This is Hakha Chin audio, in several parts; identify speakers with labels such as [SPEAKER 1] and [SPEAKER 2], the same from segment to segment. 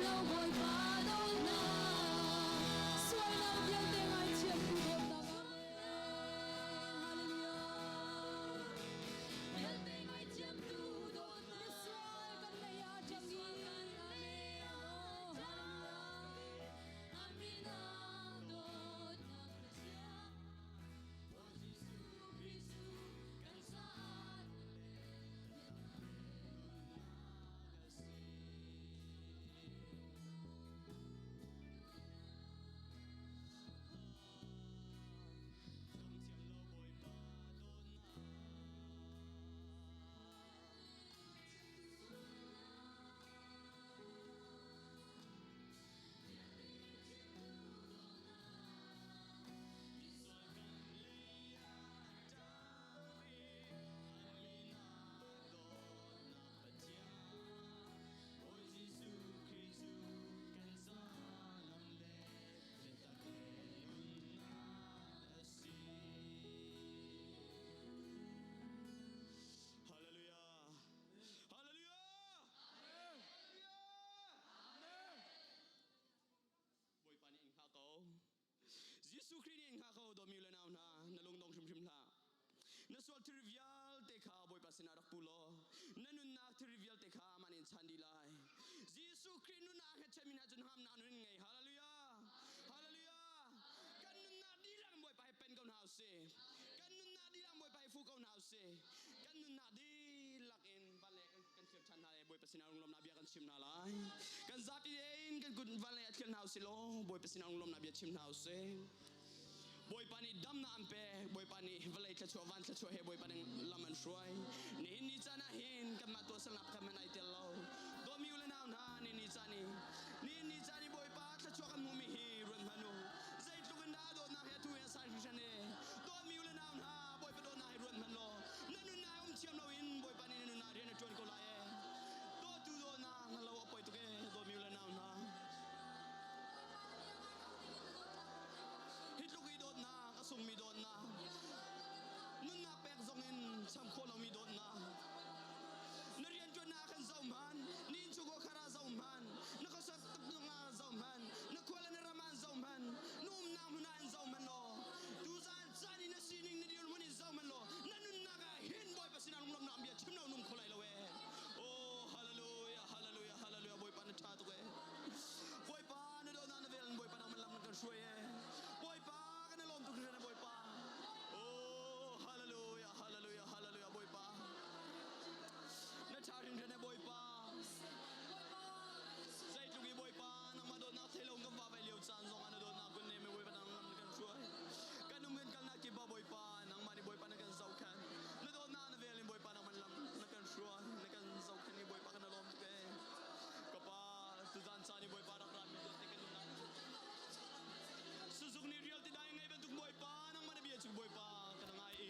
[SPEAKER 1] lo Bawipa dawtnak Sualnak vialte ngaithiamtu dawtnak Amen Hallelujah Vialte ngaithiamtu dawtnak Misual kan lei ah ṭang i Amen Oh Hallelujah Aminak dawtnak na siang
[SPEAKER 2] Hallelujah. Hallelujah. Amen. Bawipa nih in hngah ko. Jesuh Khrih nih in hngah ko dawmi le nau hna na lungdong hrimhrim hlah. Na sual thil vialte kha Bawipa sinah rak pu law na nunnak thil vialte kha amah nih in chan dih lai. Jesuh Khrih nunnak a hngatchanmi hna cu hamnak nun in ngei. Hallelujah. Hallelujah. Kan nunnak dihlak in Bawipa he pen ko hna usih. Kan nunnak dihlak in Bawipa he fu ko hna usih. Kan nunnak dihlak in van le kan thlir ṭhan hna i Bawipa sinah lunglawmhnak bia kan chim hna lai. Kan zapi tein kan kut van lei ah thlir hna usih law Bawipa sinah lunglawmhnak bia chim hna usih. Bawipa nih damnak an pek, Bawipa nih vawlei thluachuah van thluachuah he Bawipa nih lam an hruai. Nihin ni caan ah hin kanmah tuahsernak kan hmanh ai tel lo. Dawtmi u le nau hna, nihin ni caan i nihin ni caan i Bawipa thluachuah kan hmuhmi hi ruat hmanh u. Zeitluk in dah dawtnak he atu hi a san hringhran e. Dawtmi u le nau hna, Bawipa dawtnak hi ruat hmanh law na nunnak um thiam loin Bawipa nih na nunnak rian a ṭuan ko lai e. Dawtu dawtnak na lo a poi tuk e, dawtmi u le nau hna. Hi tluk i dawtnak a sungmi dawtnak, nunnak pek zong in cham khawh lomi dawtnak. Na rianṭuannak ah khan zoh hmanh, ni in chungkhar khar ah zoh hmanh, na khuasak tuk ah zoh hmanh, na khua le na ram ah zoh hmanh, na umnak hmun ah in zoh hmanh law, tuzaan caan i na sining na dirhmun in zoh hmanh law, na nunnak ah hin Bawipa sinah lunglawmhnak bia chim lo nung kho lai lo ee. Oh, hallelujah, hallelujah, hallelujah, Bawipa na ṭha tuk ee. Bawipa na dawtnak na vel in Bawipa nangman lam na kan hruai ee. Bawipa kan i lawm tuk hringhran ee Bawipa. Oh, hallelujah, hallelujah, hallelujah, Bawipa. Na ṭha hringhran ee Bawipa. Zeitluk i Bawipa nangmah dawtnak thei lo kan va vai lio caan zong ah na dawtnak kun ne Bawipa nang lam na kan hruai. Kan um kan kalnak kip ah Bawipa nangmah nih Bawipa na kan zohkhenh. Na dawtnak na vel in Bawipa nangman lam na kan hruai, na kan zohkhenh i Bawipa kan i lawm tuk ee. Ka pa tuzan caan i Bawipa rak rami vialte kan nunnak Suzuk nih rial ti dai ngei bantuk Bawipa nangmah na bia cu Bawipa kan ngai i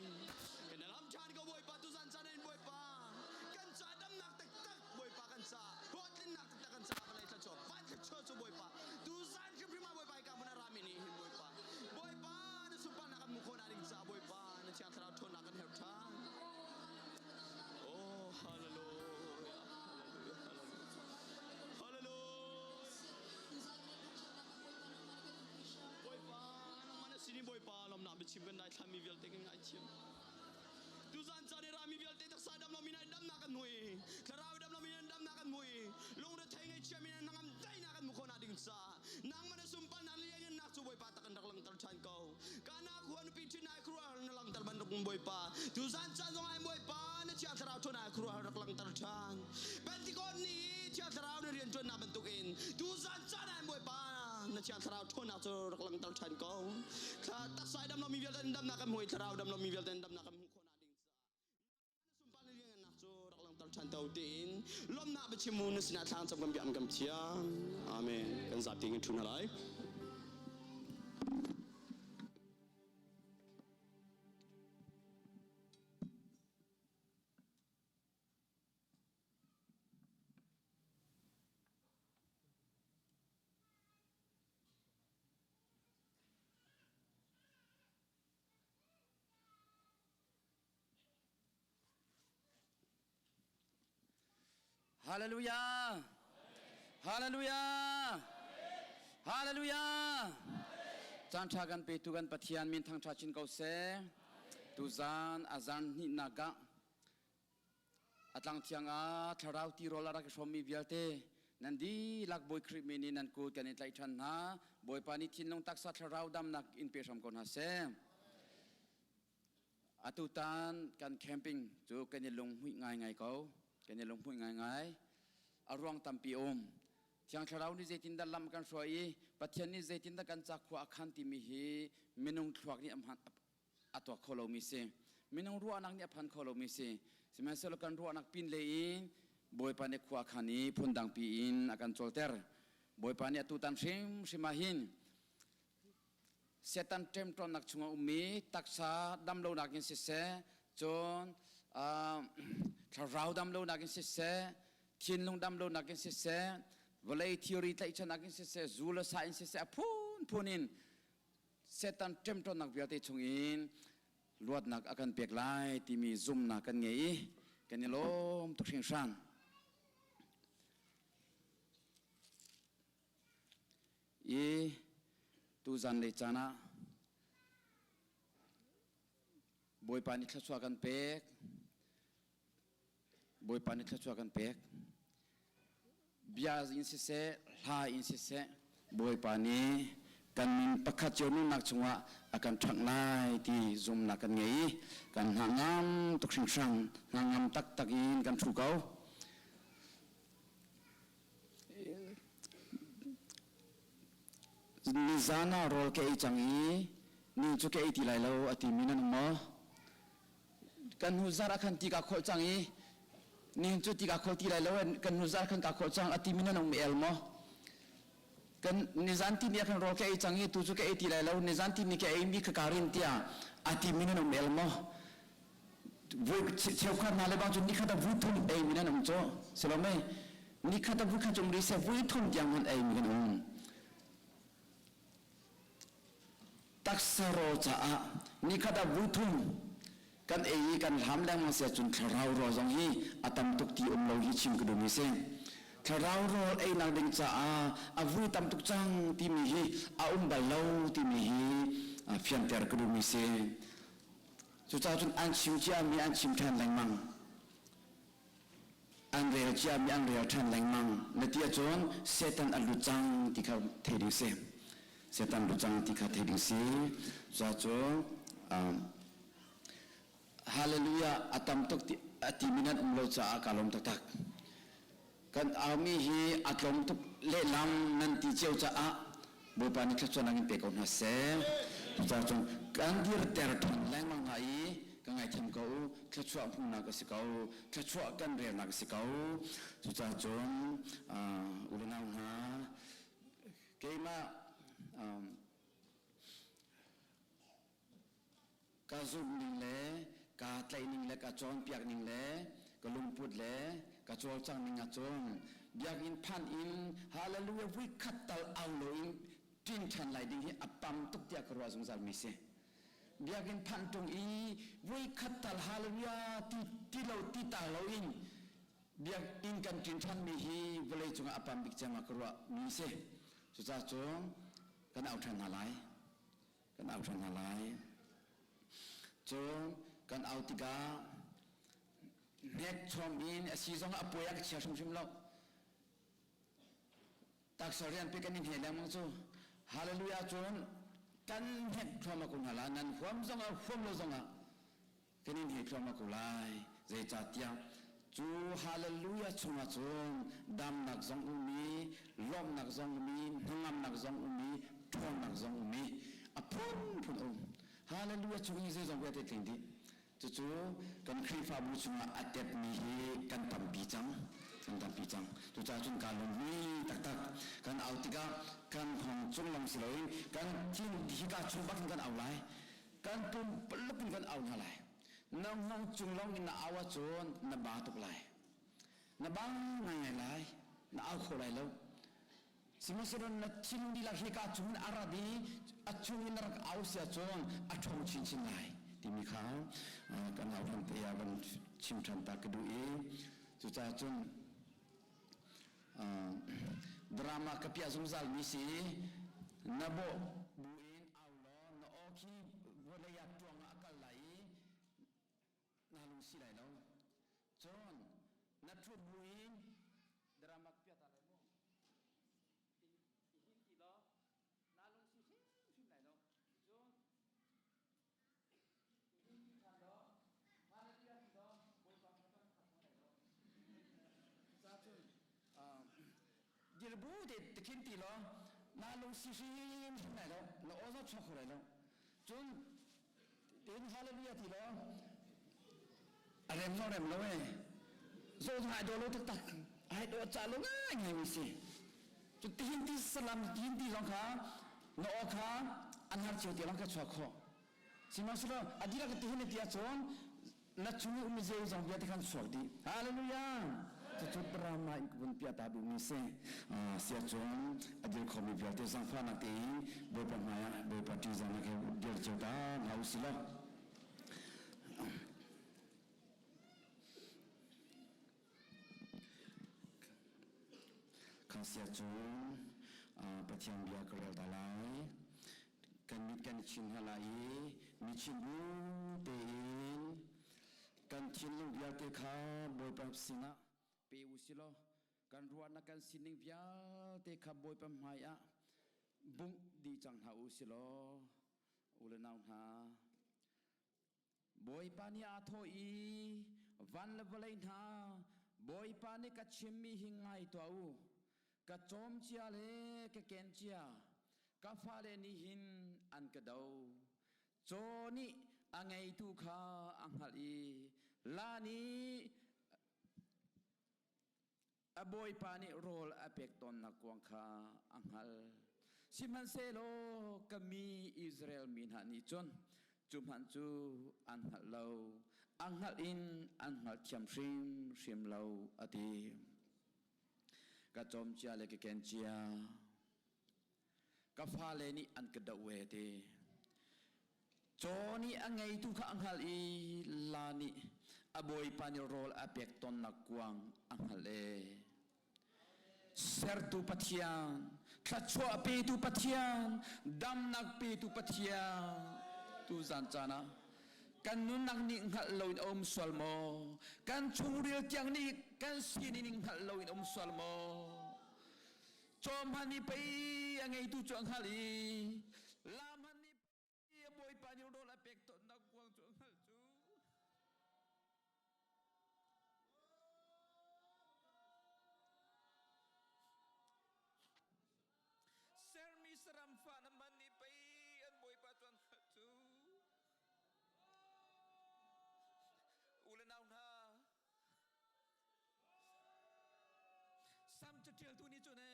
[SPEAKER 2] kan lam ṭhan ko Bawipa tuzan caan in Bawipa kan ca damnak taktak Bawipa kan ca hlawhtlinnak taktak kan ca vawlei thluachuah van thluachuah cu Bawipa tuzan hrimhrim ah Bawipa hika hmun ah rami nih hin Bawipa Bawipa na sunparnak kan hmuh khawh nak ding ca Bawipa na thiang thlarau ṭhawnnak kan herh ṭhan Oh hallelujah hallelujah hallelujah hallelujah Bawipa nangmah na sin i Bawipa lawmnak biachim kan daithlanmi vialte kan ngaithiam Tuzan caan i rami vialte taksa dam lomi nan damnak kan hmu i thlarau dam lomi nan damnak kan hmu i lungrethei ngaihchia mi nan hnangam daihnak kan hmu khawh nak ding caah nangmah na sunparnak le lianngannak cu Bawipa tak in rak langhter ṭhan ko. Kana khua nupi ṭhin ai khuaruahhar na langhter bantuk Bawipa tuzan caan zong ai Bawipa na Thiang Thlarau ṭhawn ai khuaruahhar rak langhter ṭhan. Pentecost ni i Thiang Thlarau na rian ṭuannak bantukin tuzan caan ai Bawipa na Thiang Thlarau ṭhawnnak cu rak langhter ṭhan ko. Taksa i dam lomi vialte damnak kan hmu i thlarau dam lomi vialte damnak kan hmuh khawh nak ding caah na sunparnak lianngannak cu rak langhter ṭhan ko tiin lawmhnak biachim mu na sinah thlang cam kan biakam kan thiang. Amen. Kan zapi in ṭhu hna lai.
[SPEAKER 3] Hallelujah. Hallelujah! Hallelujah! Caan ṭha kan petu kan Pathian min thangṭha chin ko seh. Tuzan a zan hnihnak ah a tlang thiang ah thlarau tirawl a rak i hrawmmi vialte nan dihlak Bawi Khrih min in nan kut kan in tlaih ṭhan hna. Bawipa nih thinlung taksa thlarau damnak in pe hram ko hna seh. Atutan kan camping cu kan i lunghmuih ngaingai ko. Kan i lunghmuih ngaingai. A ruang tampi um. Thiang Thlarau nih zeitindah lam kan hruai i Pathian nih zeitindah kan cakhua a khan timi hi minung thluak nih a tuak kho lomi si. Minung ruahnak nih a phan kho lomi si. Sihmanhsehlaw kan ruahnak pin lei in Bawipa nih khua khan i phundang pi in a kan cawlter. Bawipa nih atutan hrimhrim ah hin Satan ṭemṭawnnak chungah ummi taksa damlonak in siseh, cun thlarau damlonak in siseh, thinlung damlonak in siseh, vawlei thilri tlaihchannak in siseh, zu le sa in siseh, a phunphun in Satan ṭemṭawnnak vialte chungin luatnak a kan pek lai timi zumhnak kan ngei i kan i lawm tuk hringhran. I tuzan lei caan ah Bawipa nih thluachuah kan pek. Bawipa nih thluachuah kan pek. Bia in siseh, hla in siseh, Bawipa nih kan min pakhat cio nunnak chungah a kan ṭhangh lai ti zumhnak kan ngei i kan hna ngam tuk hringhran, hna ngam taktak in kan ṭhu ko. Nizan ah rawl ka ei cang i ni cu ka ei ti lai lo a timi nan um maw? Kan hnu zarh ah khan ti kaa khawlh cang i nihin cu ti kaa khawl ti lai lo kan hnu zarh khan kaa khawlh cang a timi nan um el maw? Kan nizan ti ni ah khan rawl ka ei cang i tu cu ka ei ti lai lo nizan ti ni ka ei mi kha kaa rin tiah a timi nan um el maw? Cheukhat hna le bang cu nikhat ah vui thum ei mi nan um cu si lo mei nikhat ah vui khat um ri seh vui thum tiang hmanh ei mi kan um taksa rawl caah nikhat ah vui thum kan ei i kan hlam lengmang si ahcun thlarau rawl zong hi a tam tuk ti um lo hi chim ka duhmi si thlarau rawl einak ding caah a vui tam tuk cang timi hi a um bal lo timi hi fianter ka duhmi si. Cucaah cun an chim ciami an chim ṭhan lengmang. An rel ciami an rel ṭhan lengmang. Na ti ahcun Satan a lut cang ti kha thei ding si. Satan lut cang ti kha thei ding si. Cucaah cun hallelujah a tam tuk ti a timi nan um lo caah kaa lawm taktak. Kan aumi hi a tlawm tuk lehlam nan ti cio caah Bawipa nih thluachuahnak in pe ko hna seh. Cucaah cun kan dirter ṭhan lengmang hna i ka ngaithiam ko u, thluachuah hmuhnak a si ko, thluachuah kan relnak a si ko. Cucaah cun u le nau hna, keimah Ka zumhning le kaa tlaihning le ka cawnpiakning le ka lungput le ka cawlcanghning ahcun biakinn phan in hallelujah vuikhat tal au loin ṭin ṭhan lai ding hi a pam tuk tiah ka ruah zungzalmi si. Biakinn phanh ṭung i vuikhat tal hallelujah ti, ti lo ti ta loin biakinn kan ṭin ṭhanmi hi vawlei cungah a pam bik cem ah ka ruahmi si. Cucaah cun kan au ṭhan hna lai. Kan au ṭhan hna lai. Cun kan au tikah hnekchom in a si zongah a puai ah ka chia hrimhrim lo. Taksa rian pe kan in hne lengmang cu. Hallelujah cun kan hnek thluahmah ko hna la nan huam zongah huam lo zongah kan in hei thluahmah ko lai. Zeicahtiah cu hallelujah chungah cun damnak zong um i lawmhnak zong um i hnangamnak zong um i ṭhawnnak zong um i a phunphun um. Hallelujah chung i zeizong vialte tling dih. Cucu kan Khrihfabu chungah a tepmi hi kan tampi cang. Kan tampi cang. Cucaah cun kaa lunghui taktak. Kan au tikah kan hngawng cung lawng si loin kan thin hika chung bak in kan au lai. Kan pumpaluk in kan au hna lai. Na hngawng cung lawng in na au ahcun na ba tuk lai. Na ba ngaingai lai. Na au kho lai lo. Sihmanhsehlaw na thinlung dihlak hika chung in a rat i a chung in na rak au si ahcun a ṭhawng chinchin lai timi kha kan au hlan te ah van chim ṭhan ta ka duh i cucaah cun. Drama ka piah zungzal mi si na bawh buin au law na aw khi vawlei ah tuang ah a kal lai i na lung si lai lo. Cun na ṭhut buin drama ka piah ta lai mu. I hin ti law na lung si hrimhrim lai lo. Cun Dirbu te tikhin ti law na lung si hrim hrim lai lo na aw zong chuak kho lai lo cun tin hallelujah ti law a rem zong rem lo e zo zong ai daw lo taktak ai daw ca lo ngai ngai mi si cu tihin ti salam tihin ti zong kha na aw kha an har cio ti long kha chuak khawh sihmanhsehlaw a dihlak tihin ti ahcun na chung i um zei zong vialte khan chuak dih hallelujah cucu drama in vun piah ta duhmi si sia cun a dir khomi vialte zangfahnak tein Bawipa hmaiah Bawipa ṭihzahnak he dir cio ta hna u si law Khasia cu Pathian bia ka rel ta lai. Kan mit kan i chin hna lai i mi chin bu tein kan thinlung vialte kha Bawipa sinah pe u si law kan ruahnak kan sining vialte kha Bawipa hmai ah bungh dih cang hna u si law u le nau hna Bawipa nih aa thawh i van le vawlei hna Bawipa nih ka chimmi hi ngai tuah u ka cawm cia le ka ken cia ka fale nih hin an ka do caw nih a ngeitu kha a hngalh i la nih A bawipa nih rawl a pek tawnnak kuang kha a hngal. Sihmanhsehlaw ka mi Israel mi hna nih cun cu hmanh cu an hngalh lo. A hngalh in an hngalthiam hrimhrim lo, a ti. Ka cawm cia le ka ken cia. Ka fale nih an ka doh ve ti. Caw nih a ngeitu kha a hngalh i la nih a bawipa nih rawl a pek tawnnak kuang a hngalh e. Sertu Pathian, thluachuah petu Pathian, damnak petu Pathian, tu zan caan ah kan nunnak nih hngalh loin a um sual maw? Kan chungril tiang nih kan sining nih hngalh loin a um sual maw? Cawhman nih pei a ngeitu cu a hngalh i Lahman nih pei a bawipa nih rawl a pek tawnnak kuang cu a hngalh cu. Sermi saram fa na man nih pei an bawipa cu an hngalh cu. U le nau hna, Sam caṭialtu nih cun ee,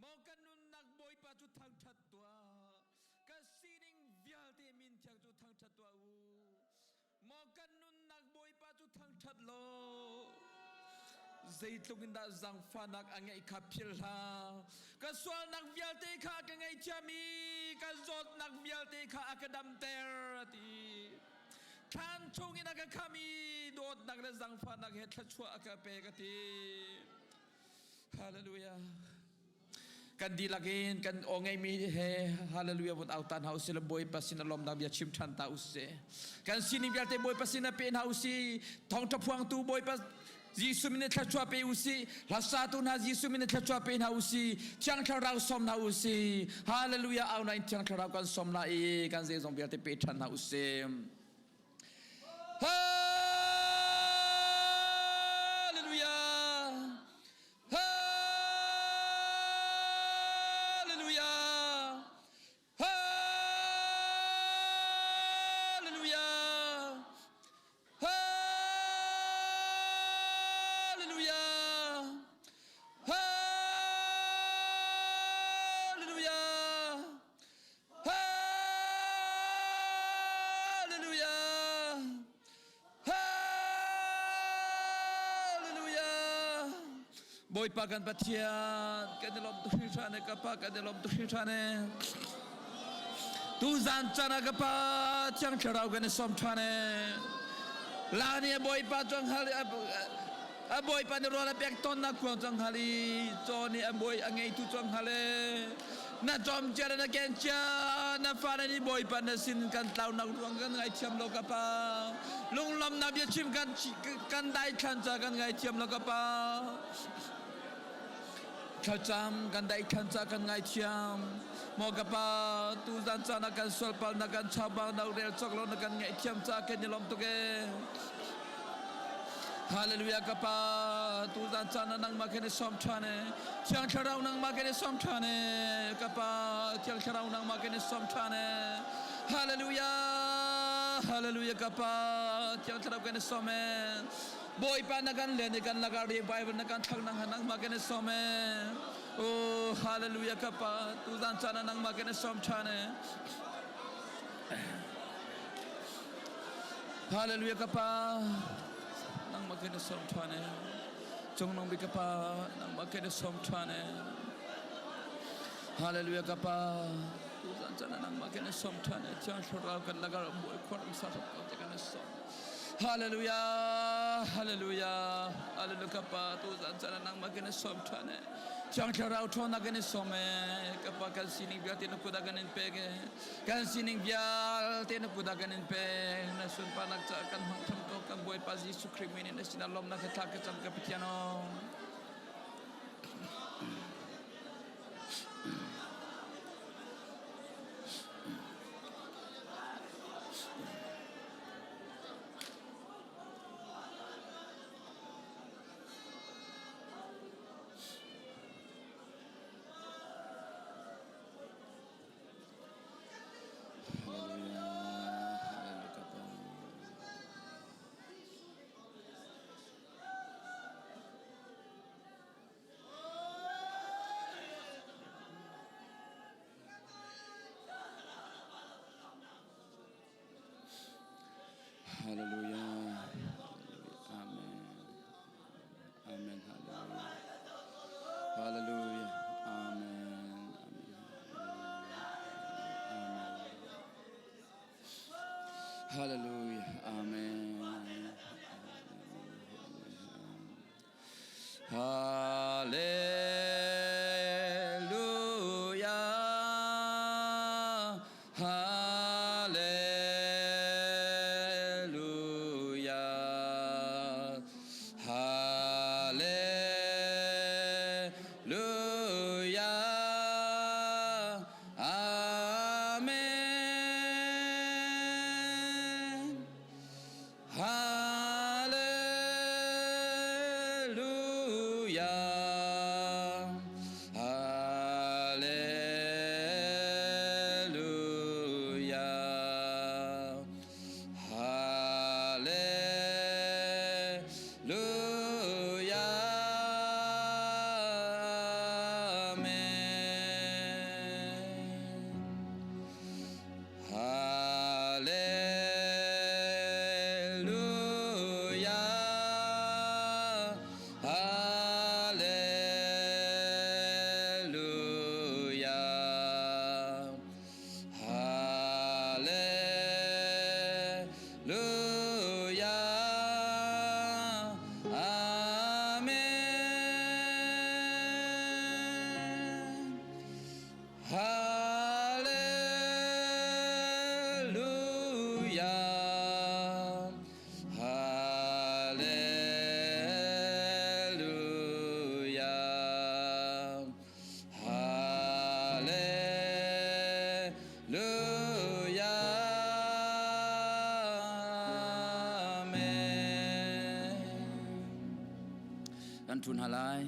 [SPEAKER 3] maw kan nunnak Bawipa cu thangṭhat tuah, ka sining vialte min thiang cu thangṭhat tuah u. Maw kan nunnak Bawipa cu thangṭhat law, zeitluk in dah zaangfahnak a ngeih kha philh hlah. Ka sualnak vialte kha ka ngaihthiam i ka zawtnak vialte kha a ka damter, a ti. Thlan chungin a ka kham i dawtnak le zangfahnak he thluachuah a ka pek a ti. Hallelujah. Kan dihlak in kan aw ngeimi he hallelujah vun au tan hau si le Bawipa sin a lawmnak bia chim ṭhan ta usih. Kan sining vialte Bawipa sin a pe hna usih. Thawngṭha phuangtu Bawipa Jesuh min in thluachuah pe usih. Hlasatu hna Jesuh min in thluachuah pe hna usih. Thiang Thlarau sawm hna usih. Hallelujah au na in Thiang Thlarau kan sawm la i kan zeizong vialte pe ṭhan hna usih. Hallelujah. Hallelujah. Hallelujah. Hallelujah. Hallelujah. Hallelujah. Hallelujah. Bawipa kan Pathian kan i lawm tuk hringhran e ka pa kan i lawm tuk hringhran e. Tuzan caan ah ka pa Thiang Thlarau kan i sawm ṭhan e. La nih Bawipa cu a hngal.
[SPEAKER 4] A bawipa nih rawl a pek tawnnak khuang cang hngal i caw nih a bawi a ngeitu cu a hngal e. Na cawm cia le na ken cia na fale nih bawipa na sin kan tlaunak ruang kan ngaithiam lo ka pa. Lunglawmnak biachim kan kan daithlan ca kan ngaithiam lo ka pa. Thlacam kan daihkhan ca kan ngaithiam. Maw ka pa, tuzan caan ah kan sualpal na kan chaubang na rel cawk lo na kan ngaihthiam ca kan i lawm tuk ee. Hallelujah ka pa, tuzan caan ah nangmah kan i sawm ṭhan ee. Thiang Thlarau nangmah kan i sawm ṭhan ee. Ka pa, Thiang Thlarau nangmah kan i sawm ṭhan ee. Hallelujah, hallelujah ka pa, Thiang Thlarau kan i sawm ee. Bawipa na kan len i kan lakah revival na kan thlak nang nangmah kan i sawm ee. Oh hallelujah ka pa tuzan caan ah nangmah kan i sawm ṭhan ee. Hallelujah ka pa nangmah kan i sawm ṭhan ee. Cungnung bik ka pa nangmah kan i sawm ṭhan ee. Hallelujah ka pa tuzan caan ah nangmah kan i sawm ṭhan ee. Thiang Thlarau kan lakah bawi khuar um sa ko te kan i sawm. Hallelujah, hallelujah, hallelujah ka pa tu zan caan nangmah kan i sawm ṭhan e. Thiang Thlarau ṭhawnnak kan i sawm e. Ka pa kan sining vialte na kut ah kan in pek e. Kan sining vialte na kut ah kan in pek. Na sunparnak caah kan hmang tham ko kan Bawipa Jesuh Khrih min in na sinah lawmnak ka thla ka cam ka Pathian aw. Hallelujah. Amen. Amen. Hallelujah. Hallelujah. Amen. Amen. Hallelujah. Amen. Hallelujah. Hallelujah. Hallelujah. Amen. Hallelujah. Hallelujah. Hallelujah. Amen. Hallelujah. Hallelujah. Hallelujah. Amen. Hallelujah. Hallelujah. Hallelujah. Amen. Kan ṭun halai.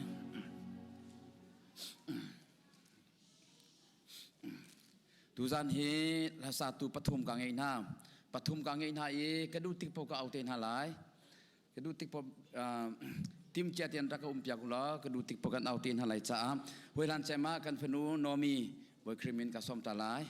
[SPEAKER 4] Tuzan hi hlasatu pathum ka ngei hna. Pathum ka ngei hna i ka duh tik paoh ka au te hna lai. Ka duh tik paoh tim cia tian rak ka um piak ulaw ka duh tik paoh kan au te hna lai caah hawihlan cem ah kan fanu Nomi Bawi Khrih min ka sawm ta lai.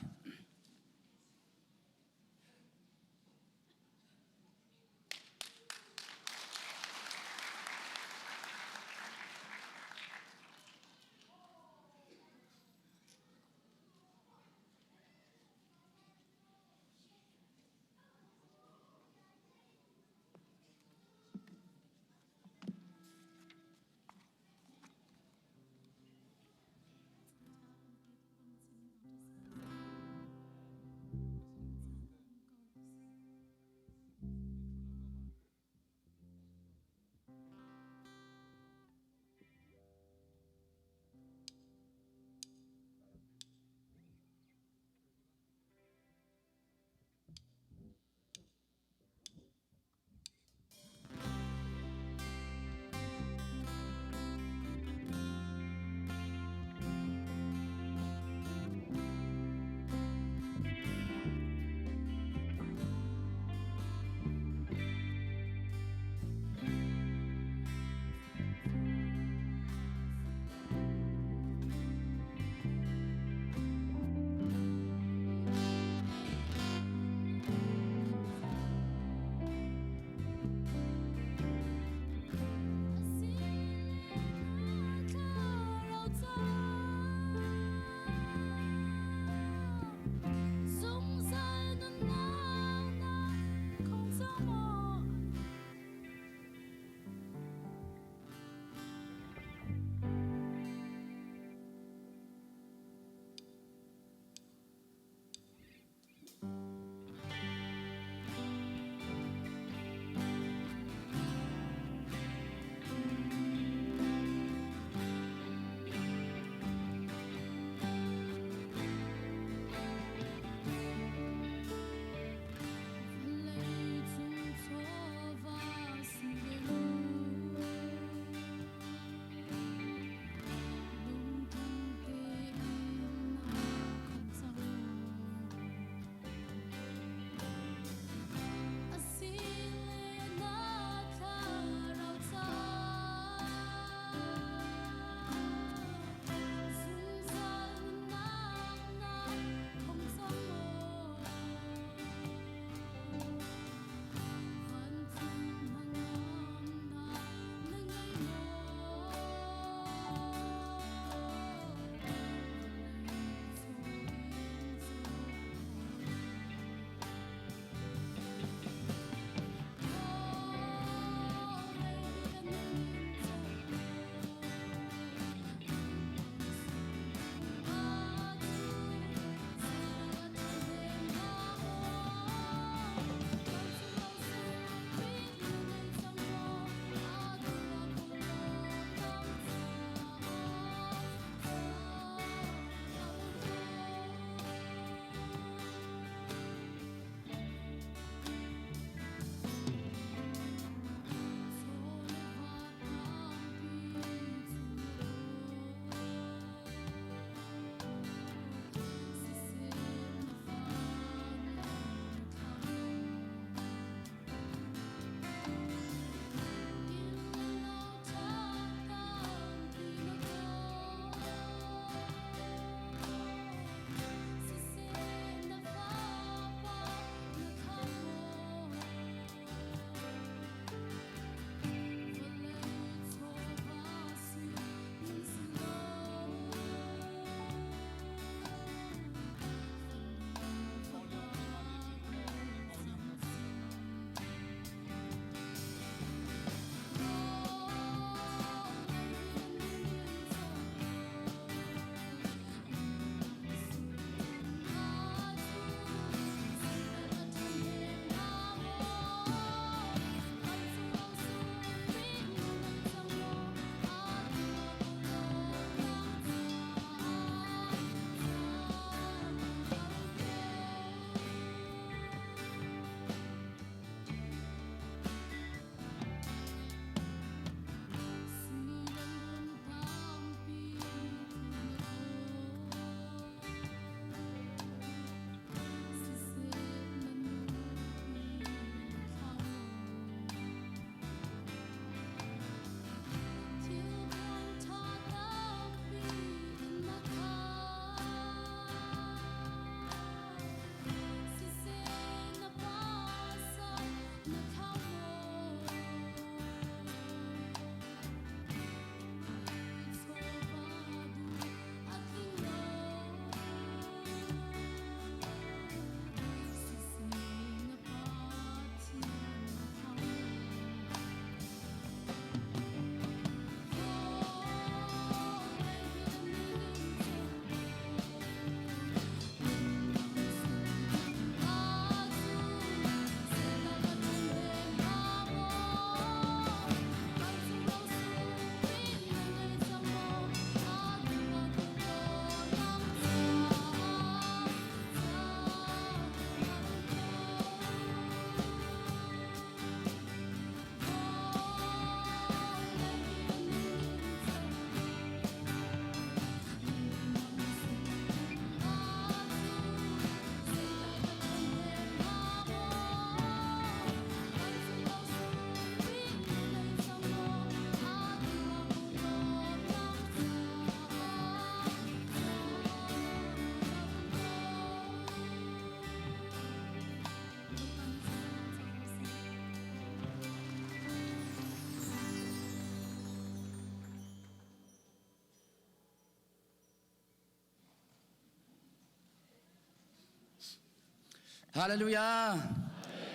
[SPEAKER 3] Hallelujah!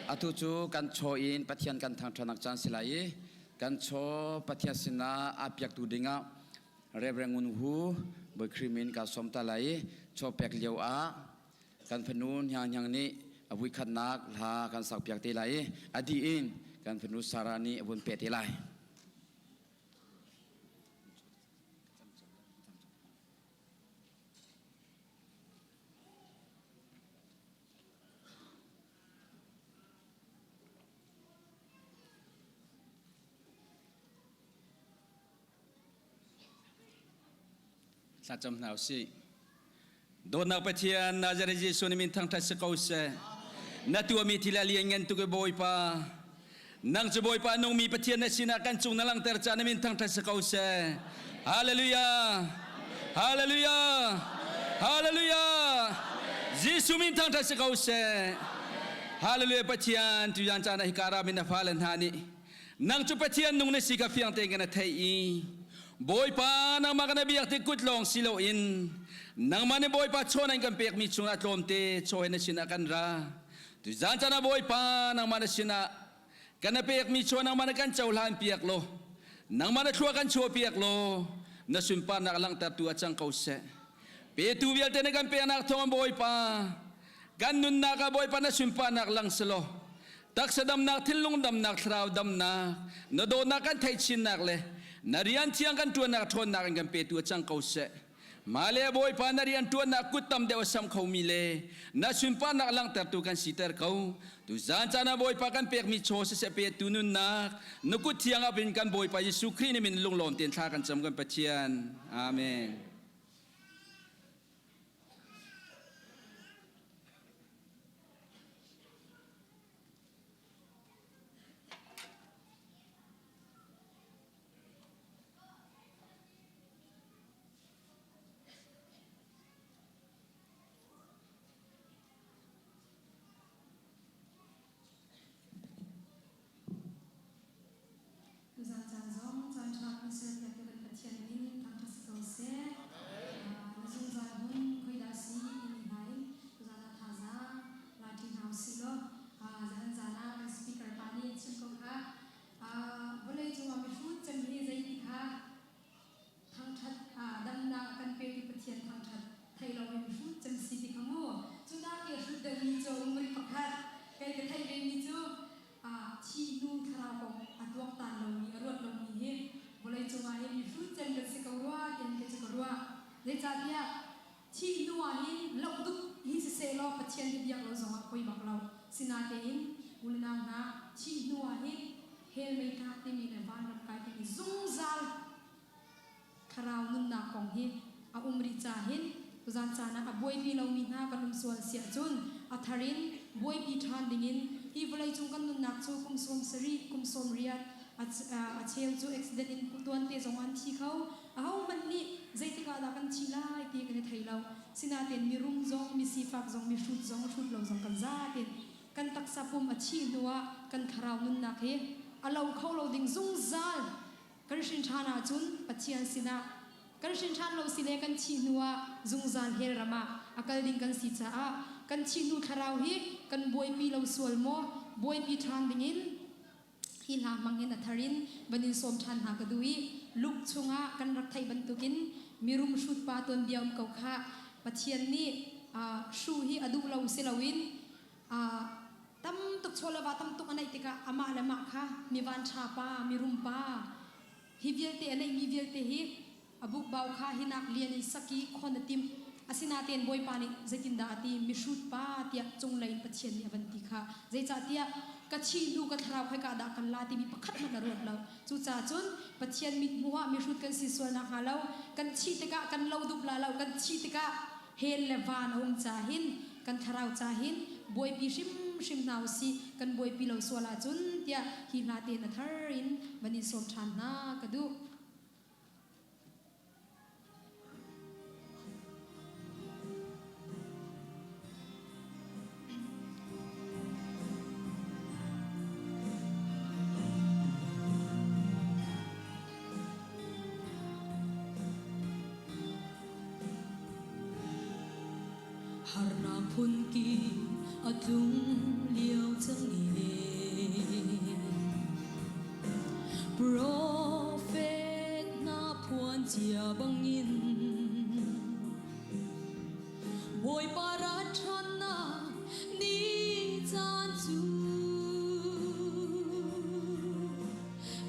[SPEAKER 3] Atu cu kan chaw in Pathian kan thangṭhatnak caan si lai i kan chaw Pathian sinah aa piaktu dingah Reverend Ngun Hu Bawi Khrih min ka sawm ta lai i chaw pek lio ah kan fanu Hniang Hniang nih a vuikhatnak hla kan sak piak te lai i a dih in kan fanu Sarah nih a vun peh te lai.
[SPEAKER 4] Thlacam hna usih. Dawtnak Pathian Nazareth Jesuh na min thangṭhat si ko seh. Na tuahmi thil a lianngan tuk i Bawipa. Nang cu Bawipa nungmi Pathian na sinah kan cung na langhter caah na min thangṭhat si ko seh. Hallelujah! Hallelujah! Hallelujah! Jesuh min thangṭhat si ko seh. Hallelujah Pathian tuzan caan ah hika ram in na fale hna nih nang cu Pathian nung na si kha fiang tein kan theih i Bawipa nangmah kan biak ti kut lawng si loin nangmah nih Bawipa chawn an kan pekmi chungah tlawmte chaw he na sinah kan ra. Tuzan caan ah Bawipa nangmah na sinah kan na pekmi chaw nangmah na kan cohlan piak law nangmah na thlua kan chuah piak law na sunparnak langhtertu ah cang ko seh. Petu vialte na kan peknak thawng Bawipa kan nunnak ah Bawipa na sunparnak lang selaw taksa damnak thinlung damnak thlarau damnak na dawtnak kan theih chinnak le na rian thiang kan ṭuannak ṭhawnnak in kan petu a cang ko seh mah le Bawipa na rian ṭuannak kut tam deuh a sam khomi le na sunparnak langhtertu kan siter ko tu zan caan ah Bawipa kan pekmi chaw siseh petu nunnak na kut thiang ah bin kan Bawipa Jesuh Khrih nih min lunglawm tein thla kan cam kan Pathian amen.
[SPEAKER 1] Tuzaan caan zong caan ṭha kan serpiak tu kan Pathian min thangṭhat si ko seh. Na zungzal hmun khoidah si timi hna in tuzaan ah thazaang la ṭi hna usih law zahan zaan ah kan speaker pa nih chim ko kha vawlei cungah mihrut cem hi zeiti kha thangṭhat damnak a kan petu Pathian thangṭhat thei lo in hrut cem si ti kha mu cu nak i hrut deuhmi cu a um rih pakhat kei ka theih vemi cu thi hnu thlarau kong a tuaktan lomi a ruat lomi hi vawlei cungah hin mihrut cem kan si ko rua tian kei cu ka ruah zeicahtiah thi hnu ah hin loh dup hi siseh law Pathian hi biak lo zongah poi bak lo sinatein unau hna thi hnu ah hin hell mei tlak timi le vanram kai timi zungzal thlarau nunnak kong hi a um rih ca hin tuzan caan ah a buaipi lomi hna kan um sual siah cun a thar in buaipi ṭhan dingin hi vawleicung kan nunnak cu kum 70 kum 80 a cheu cu accident in tuante zong an thi kho ahohmanh nih zeitik ah dah kan thi lai ti kan i thei lo sinain mirum zong misifak zong mihrut zong hrut lo zong kan zatin kan taksa pum a thih hnuah kan thlarau nunnak hi a lo kho lo ding zungzal kan hrin ṭhan ahcun Pathian sinah kan hrin ṭhan lo si le kan thih hnuah zungzal hell ram ah a kal ding kan si caah kan thih hnu thlarau hi kan buaipi lo sual maw buaipi ṭhan dingin hi hla hmang in a thar in van in sawm ṭhan hna ka duh i Luke chungah kan rak theih bantukin mirum hrutpa tuanbia um ko kha Pathian nih hru hi a duh lo si loin tam tuk chawleva tam tuk a neih tikah amah le mah kha mi vanṭha pa mirum pa hi vialte a neihmi vialte hi a bukbau kha hinak lian in saki khon a timh asinain bawipa nih zeitindah a ti mihrut pa tiah cunglei in Pathian nih a van ti kha zeicahtiah ka thi hnu ka thlarau khoika dah kan la timi pakhat hmanh a ruat lo cucaah cun Pathian mithmuh ah mihrut kan si sual nakhnga lo kan thih tikah kan lo dup la lo kan thih tikah hell le van a um ca hin kan thlarau ca hin buaipi hrimhrim hna usih kan buaipi lo sual ahcun tiah hi hla tein a thar in van in sawm ṭhan hna ka duh.
[SPEAKER 5] Harnak phunki a tlung lio cang i Profet hna phuan cia bangin Bawipa ra ṭhannak ni caan cu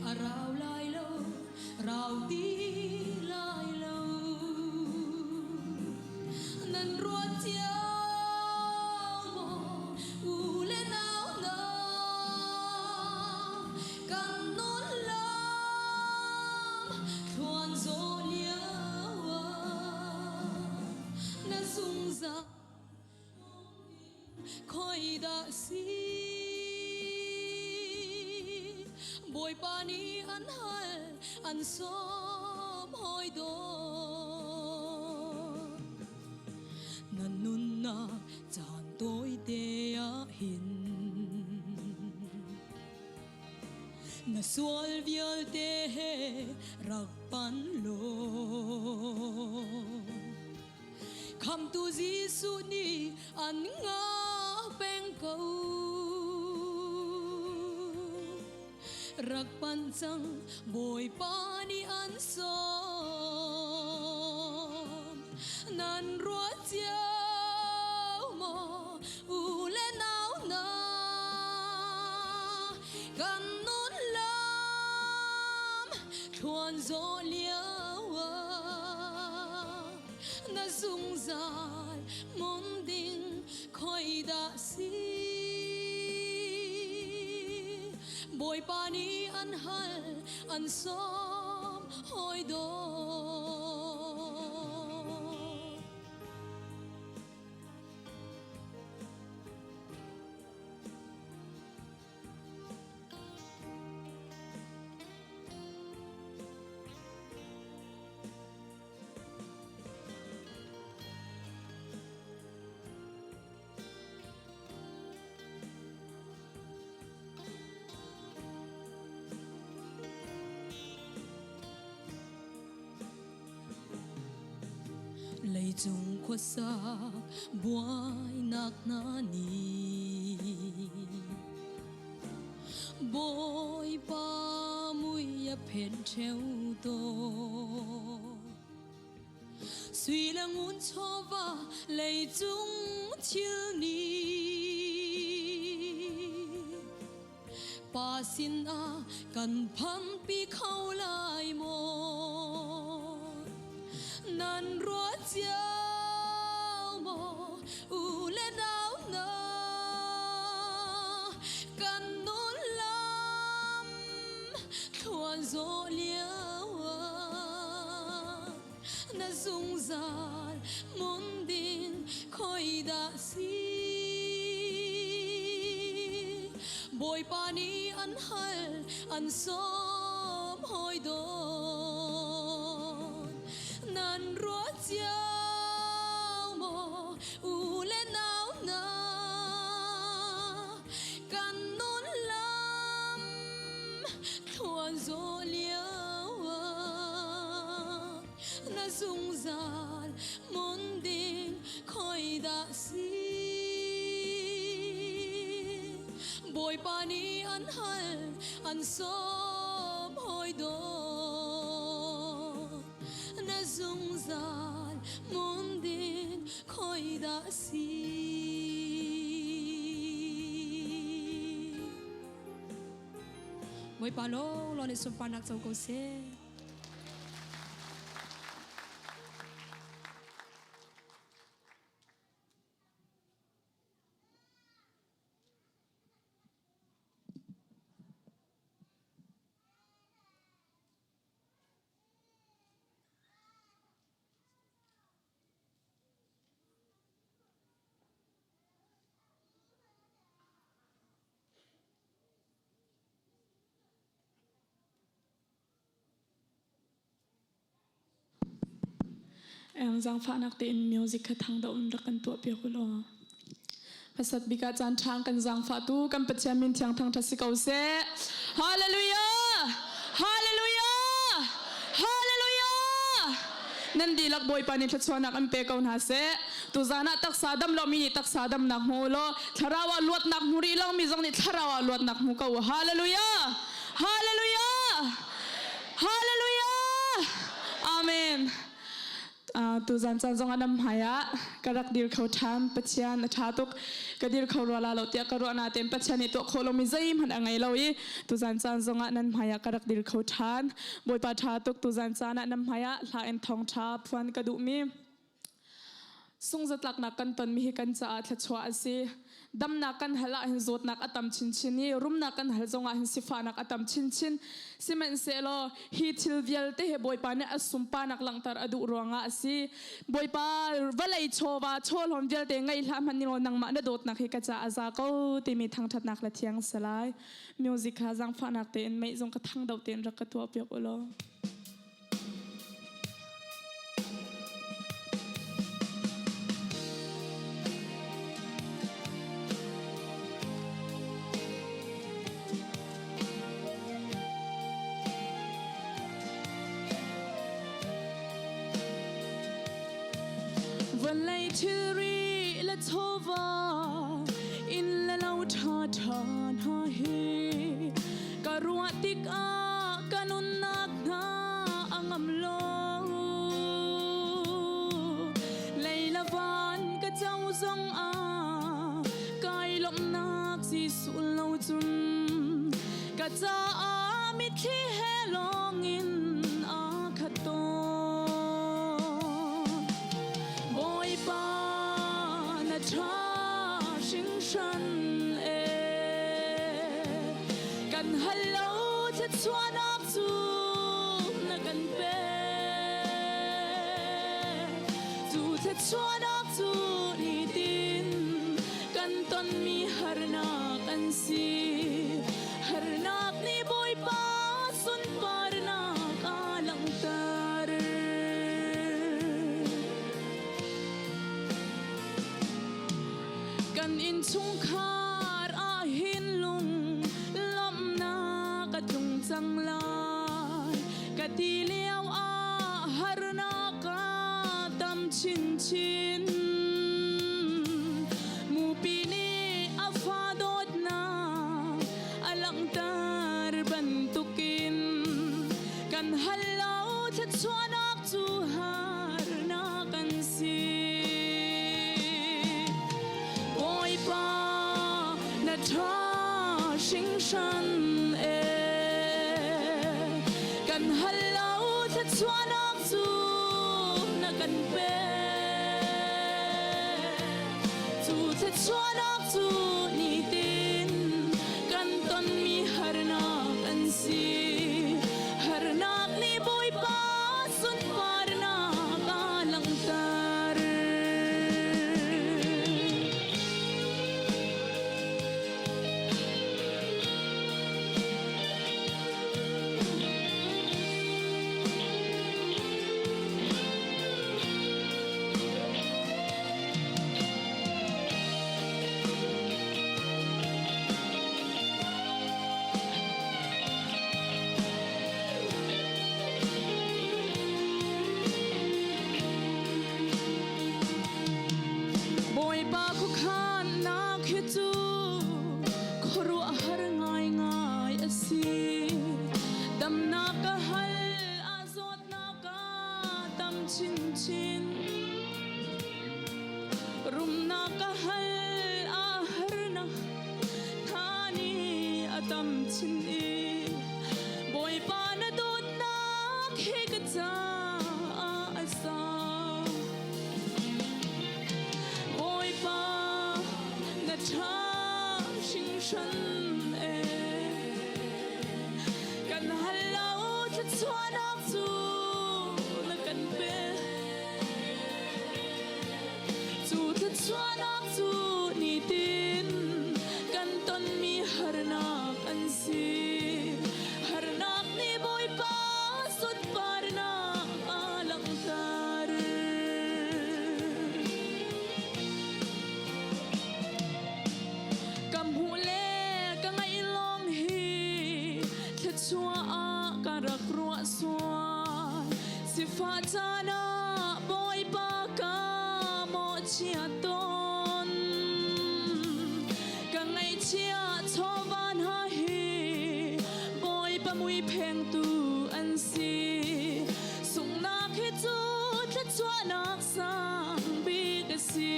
[SPEAKER 5] a rau lai lo, rau ti lai lo. Nan ruat cio maw u le nau hna, kan nun lam thluan zawh lio ah na zungzal Khoi dah si Bawipa nih an hal an sawm hawi dawt Na nunnak caan tawite ah hin Na sual vialte he rak pan law Khamtu Jesuh nih an nga peng ko. Rak pan cang Bawipa nih an sawm. Nan ruat cio maw u le nau hna kan nun lam thluan zawh lio ah na zungzal mon ding khoi dah si Bawipa nih an hal an sawm hawi dawt Leicung khuasa buainak hna nih Bawipa mui a phen ṭheo tawn. Sui le ngun chawva leicung thil nih Pa sinah kan phanpi kho lai maw? Nan ruat cio maw u le nau hna kan nun lam thluan zawh lio ah na zungzal mun ding khoi dah si Bawipa nih an hal an sawm hawi dawn nan ruat cio maw u le nau hna kan nun lam thluan zawh lio ah na zungzal mun ding khoi dah si Bawipa nih an hal an sawm hawi dawt na zungzal mun ding khoi dah si
[SPEAKER 1] Bawipa lawnglawng nih sunparnak co ko seh.
[SPEAKER 6] Zaangfahnak tein music kha thang deuh in rak kan tuah piak u law. Hmasat bik ah caan ṭha kan zaangfahtu kan Pathian min thiang thangṭhat si ko seh. Hallelujah! Hallelujah! Hallelujah! Nan dihlak Bawipa nih thluachuahnak an pe ko hna seh. Tuzan ah taksa dam lomi nih taksa damnak hmu law thlarau ah luatnak hmu rih lomi zong nih thlarau ah luatnak hmu ko u. Hallelujah! Hallelujah! Hallelujah! Amen. Tuzan caan zong ah nan hmai ah ka rak dir kho ṭhan. Pathian a ṭha tuk. Ka dir kho rua la lo tiah ka ruah nain Pathian nih tuah khawh lomi zeihmanh a ngei lo i tuzan caan zong ah nan hmai ah ka rak dir kho ṭhan. Bawipa ṭha tuk. Tuzan caan ah nan hmai ah hla in thawngṭha phuan ka duhmi. Sungzatlaknak kan tonmi hi kan caah thluachuah a si. Damnak kan hal ahhin zawtnak a tam chinchin i rumnak kan hal zongah hin sifahnak a tam chinchin. Sihmanhsehlaw hi thil vialte hi Bawipa nih a sunparnak langhter a duh ruangah a si. Bawipa vawlei chawva chawhlawm vialte ngei hlah hmanh ning law nangmah na dawtnak hi ka caah a za ko timi thangṭhatnak le thiang si lai. Music kha zaangfahnak tein meih zong ka thang deuh tein rak ka tuah piak u law. Vawlei thilri le chawva inn le lo ṭha ṭha hna hi ka ruah tikah ka nunnak hna a ngam lo. Lei le van ka co zong ah kai lawmhnak Jesuh lo cun ka caah mitthli he lawngin aa khat tawn. Bawipa na ṭha hringhran e. Kan hal lo thluachuahnak cu na kan pek. Cu thluachuahnak cu nitin kan tonmi harnak an si. Harnak nih Bawipa sunparnak a langhter. Kan innchungkhar ah hin lung lawmhnak a tlung cang lai. Ka ti lio ah harnak a tam chinchin. Mupi nih a fa dawtnak a langhter bantukin kan hal lo thluachuahnak cu harnak an si. Bawipa na ṭha hringhran e. Kan hal lo thluachuahnak cu na kan pek. Cu thluachuahnak cu nitin kan tonmi harnak an si. Harnak nih Bawipa sunparnak a langhter. Bawipa khuakhannak hi cu khuaruahhar ngaingai a si. Damnak ka hal ah zawtnak a tam chinchin. Rumnak ka hal ah harnak hna nih a tam chin i Bawipa na dawtnak hi ka caah a sau. Bawipa na ṭha hringhran e. Kan hal lo thluachuahnak cu na kan pek. Cu thluachuahnak cu nitin kan tonmi harnak an si. Harnak nih Bawipa sunparnak a langhter. Ka hmuh le ka ngaih lawng hi thluachuah ah ka rak ruah sual. Sifah caan ah.
[SPEAKER 5] chia tawn. Ka ngaihchia chawva hna hi Bawipa mui phengtu an si. Sunghnak hi cu thluachuahnak sang bik a si.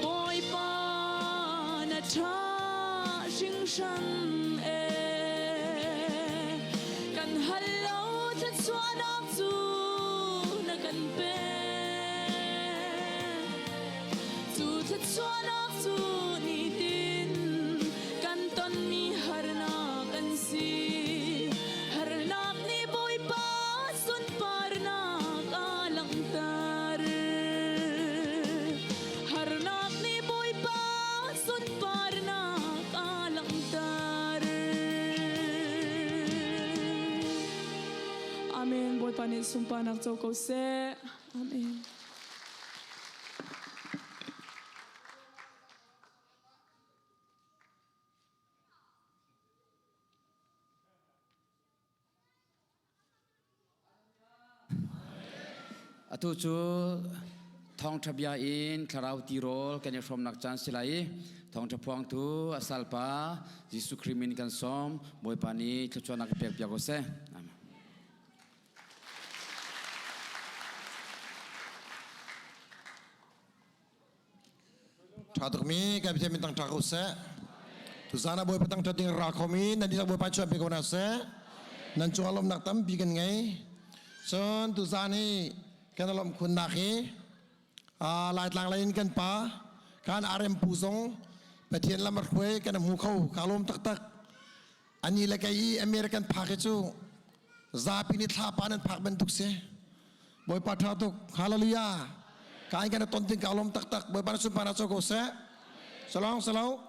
[SPEAKER 5] Bawipa na ṭha hringhran e. Kan hal lo thluachuahnak cu na kan pek. Cu thluachuahnak cu nitin kan tonmi harnak an si. Harnak nih Bawipa sunparnak a langhter. Harnak nih Bawipa sunparnak a langhter.
[SPEAKER 6] Amen. Bawipa nih sunparnak co ko seh. Amen.
[SPEAKER 3] Atu cu thawngṭha bia in thlarau tirawl kan i hrawmnak caan si lai i thawngṭha phuangtu a salpa Jesuh Khrih min kan sawm Bawipa nih thluachuahnak pek piak ko seh. Amen.
[SPEAKER 7] Ṭha tukmi kan Pathian min tang ṭha ko seh. Tuzaan ah Bawipa tang ṭhat ding ra khomi nan dihlak Bawipa chuan pe ko hna seh. Nan cungah lawmhnak tampi kan ngei. Cun tuzaan hi kan lawmh khunnak hi Laitlang lei in kan pa kan RM pu zong Pathian lam a hruai kan hmu kho ka lawm taktak. Ani le kei i American phak hi cu zapi nih thlapa nan phak bantuk si. Bawipa ṭha tuk. Hallelujah. Ka in kan ton ting ka lawm taktak. Bawipa na sunparnak co ko seh. Salong salo.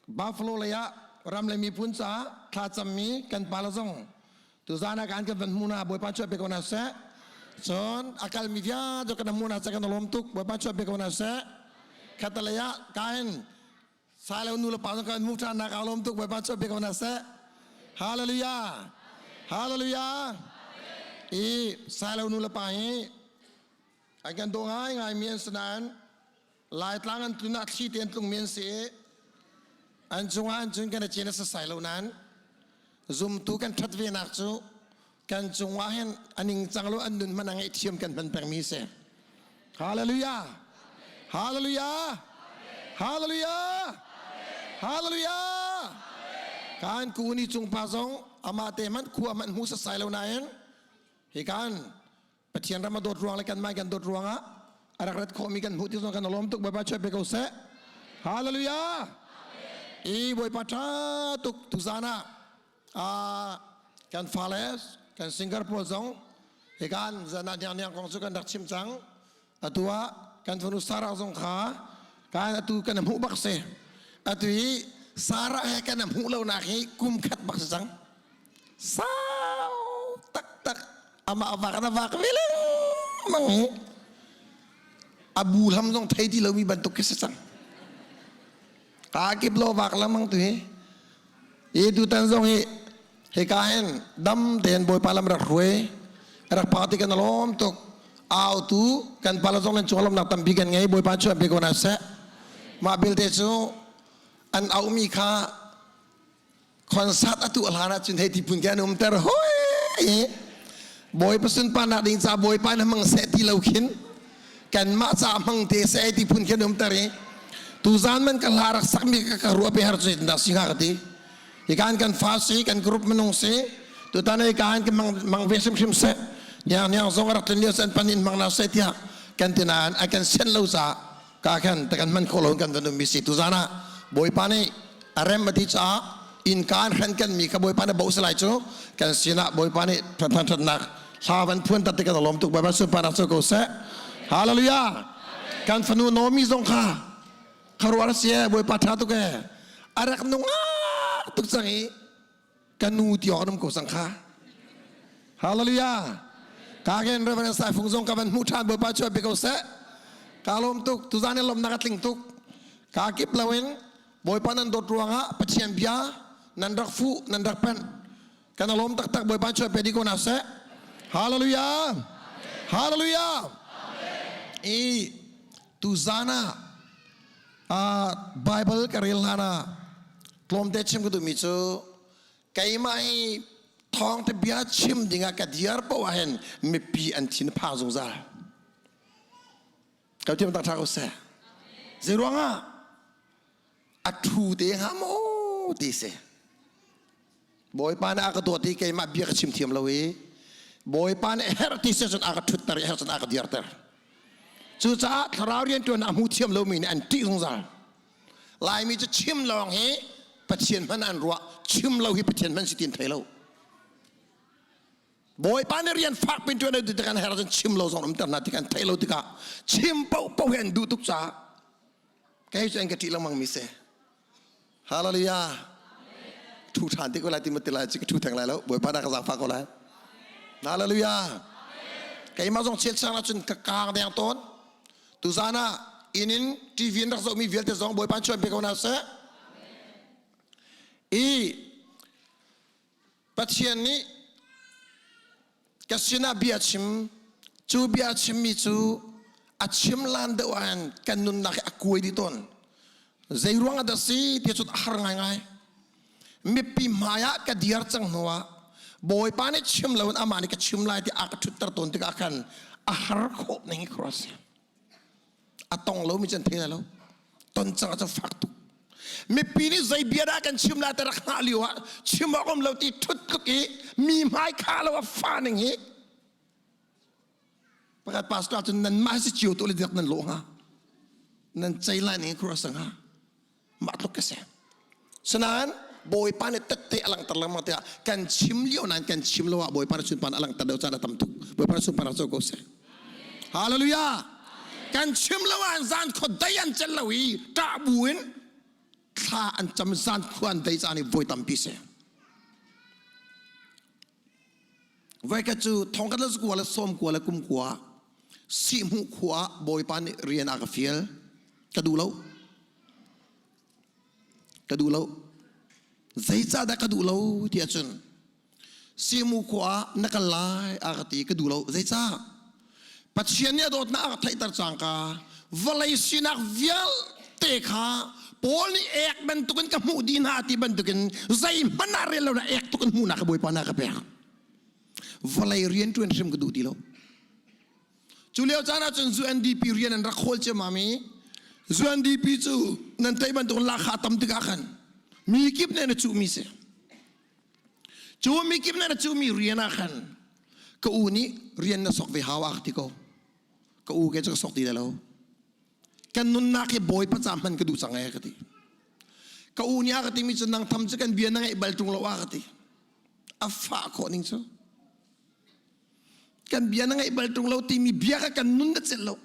[SPEAKER 7] Buffalo lei ah ram le miphun caah thla cammi kan pa le zong tuzaan ah kan kan van hmu na Bawipa chuah pe ko na seh. Cun a kalmi vialte kan hmu na ca kan lawm tuk. Bawipa chuah pe ko na seh. Khatalei ah kain Sailo nu le pa zong kan hmuh ṭhan nak aa lawm tuk Bawipa cu pe ko hna seh. Hallelujah. Hallelujah. I Sailo nu le pa hi an kan daw ngai ngai mi an si nain Laitlang an tlun ah thli te an tlung mi an si i an cungah an cun kan i cin a sasai lo nain zumtu kan ṭhat ve nak cu kan cungah hin a ningcang lo an nun hmanh a ngaihthiam kan hman pengmi si. Hallelujah. Hallelujah. Hallelujah. Hallelujah. Kan ku ni cung pa zong amah te hmanh khua hmanh hmu sasai lo nain hi kan Pathian ram a dawt ruang le kan mai kan dawt ruangah a rak rat khawhmi kan hmuh ti zong kan lawm tuk Bawipa chuah pe ko seh. Hallelujah. I Bawipa tha tuk tuzan ah kan fale kan singer pawl zong hikan zan ah niang kong cu kan rak chim cang atu ah kan fanu Sarah zong kha kan atu kan hmuh bak si atu hi Sarah he kan hmuh lo nak hi kum khat bak si cang sau taktak amah vak na vak ve lengmang hi abu hlam zong thei ti lomi bantuk khi si cang Kaa kip lo vak lengmang tu hi. Hi tutan zong hi hika hin dam tein Bawipa lam rak hruai rak pa ti kan lawm tuk au tu kan pala zong nan cung lawmnak tampi kan ngei Bawipa chuan pe ko na seh mah belte cu an aumi kha concert atu hlan ah cun hei ti phun ke an umter hoi Bawipa sunparnak ding ca Bawipa na hmang seh ti lo khin kanmah ca hmang te seh ti phun khin umter i tuzan man ka hla rak sakmi ka ka ruah pe har cu dah si hnga ka ti hi kan kan fa si kan group minung si tutan ai kan kan mang mang ve hrimhrim seh niang niang zong rak tlun lio san pan in mang na seh tiah kan ti nain a kan sian lo ca ka khan ta kan hman kho lo kan van ummi si tuzan ah Bawipa nih a rem a ti caah innka an hren kan mi kha Bawipa nih bo salai cu kan sinah Bawipa nih ṭhatnak hla van phuan tat ti kan lawm tuk Bawipa sunparnak cu ko seh Hallelujah kan fanu Naomi zong kha kharuar si Bawipa ṭha tuk e a rak nungak tuk cang i ka nu ti awk an um ko cang kha Hallelujah ka gen Reverend Sai Fung zong ka van hmuh ṭhan Bawipa chuah pe ko seh ka lawm tuk tuzan in lawmnak a tling tuk ka kip loin Bawipa nan dawt ruangah Pathian bia nan rak fuh nan rak panh kan lawm taktak Bawipa chuah pe dih ko na seh Hallelujah Hallelujah. I tuzan ah Bible ka rel hlan ah tlawmte chim ka duhmi cu keimah hi thawngtha bia chim dingah ka diar paoh ah hin mipi an thin phang zungzal. Ka thiam tak ṭha ko seh. Zei ruangah a ṭhu te hnga maw ti si. Bawipa nih a ka dawt i keimah bia ka chim thiam lo i Bawipa nih herh ti si cun a ka ṭhutter i herh cun a ka dirter. Cucaah thlarau rianṭuan a hmu thiam lomi nih an ṭih zungzal. Laimi cu chim lawng hi Pathian hman an ruah, chim lo hi Pathian hman si tin thei lo. Bawipa nih rian fak pin ṭuan ti kan herh cun chim lo zong umter hna ti kan theih lo tikah chim paohpaoh hi an duh tuk caah kei cu an ka ṭih lengmang mi si. Hallelujah. Thu ṭhan te ko lai ti ma ti lai ci ka thu theng lai lo. Bawipa na ka zaangfah ko lai. Hallelujah. Keimah zong chiat sang cun ka kaang deng tawn. Tuzan ah inn in TV in rak zohmi vialte zong Bawipa chuan pe ko hna seh. I Pathian nih ka sinah bia chim cu bia chimmi cu a chim lan deuh ah kan nunnak hi a kuai dih tawn zei ruang ah dah si ti cu a har ngaingai mipi hmai ah ka dir cang hnu ah bawipa nih chim loin amah nih ka chim lai ti a ka ṭhutter tawn tikah khan a har khawh ning hi khua si a tong lomi cu an thei lai lo ton cang cu fak tuk mipi nih zei bia dah kan chim lai te rak hngah lio ah chim awk um lo ti thut tluk i mi hmai kha lo a fa ning hi pakhat pastor cun nan mah si cio tu le dak nan lawh hnga nan cei lai ning khura sang ha mah tluk ka si sinain bawipa nih tette a langhter lengmang tiah kan chim lio nain kan chim lo ah bawipa nih sunpan a langhter deuh caan a tam tuk bawipa nih sunpan a co ko seh hallelujah kan chim lo ah zan khua dei an cel lo i ṭah bu in thla an cam zan khua an dei caan i voi tampi si Voikhat cu thongkhat le zakua le sawmkua le kumkua sihhmuh khua ah Bawipa nih rian a ka fial. Ka duh lo. Ka duh lo. Zeicahdah ka duh lo ti ahcun sihhmuh khua ah na kal lai a ka ti ka duh lo. Zeicah? Pathian nih a dawtnak a ka theihter cangka vawlei sinak vialte kha Paul nih ek bantukin ka hmuh dih hna ti bantukin zeihmanh ah rel lo na ek tuk in hmuhnak ka Bawipa na ka pek. Vawlei rian ṭuan hrim ka duh ti lo. Cu lio caan ahcun UNDP rian an rak khawl ciammam i UNDP cu nan theih bantukin lahkhah tam tikah khan mi kip nih an i cuhmi si. Cu mi kip nih an i cuhmi rian ah khan ka u nih rian na sok ve hau a ka ti ko. Ka u ke cu ka sok ti lai lo. Kan nunnak hi Bawipa ca hman ka duh cang ee ka ti. Ka u nih a ka timi cu nang tham cu kan bia na ngaih bal ṭung lo a ka ti. A fah khawh ning cu. Kan bia na ngaih bal ṭung lo timi bia kha kan nun na celh lo.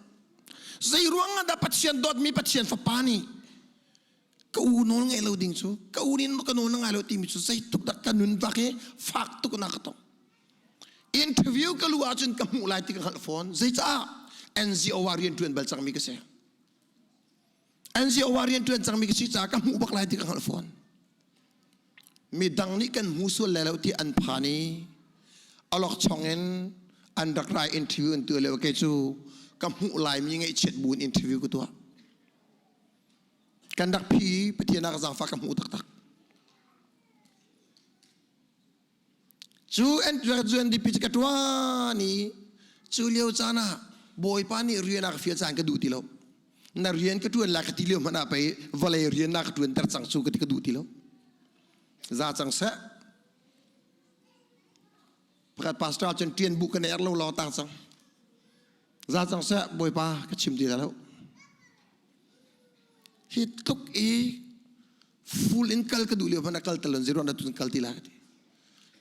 [SPEAKER 7] Zei ruang ah dah Pathian dawtmi Pathian fapa nih ka u nawl ngaih lo ding cu ka u nih ka nawl na ngai lo timi cu zeitluk dah ka nun bak hi fak tuk na ka tong. Interview ka lu ahcun ka hmuh lai ti ka hngalh fawn. Zeicah? NGO ah rian ṭuan bal cangmi ka si. NGO ah rian ṭuan cangmi ka si caah ka hmuh bak lai ti ka hngalh fawn. Midang nih kan hmu sual lai lo ti an phan i alokchong in an rak rai interview an tuah lio kei cu ka hmuh laimi ngaihchiat bu in interview ka tuah. Kan rak phi Pathian ah ka zaangfah ka hmuh taktak. Cu UNDP cu ka ṭuan i cu lio caan ah Bawipa nih rian a ka fial caan ka duh ti lo. Na rian ka ṭuan lai ka ti lio hmanh ah pei vawlei rian na ka ṭuanter cang cu ka ti ka duh ti lo. Za cang seh. Pakhat pastor cun ṭian bu ka ner lo law tang cang. Za cang seh Bawipa ka chim ti lo. Hi tluk i full in kal ka duh lio hmanh ah kal talon zero na tun kal ti la ka ti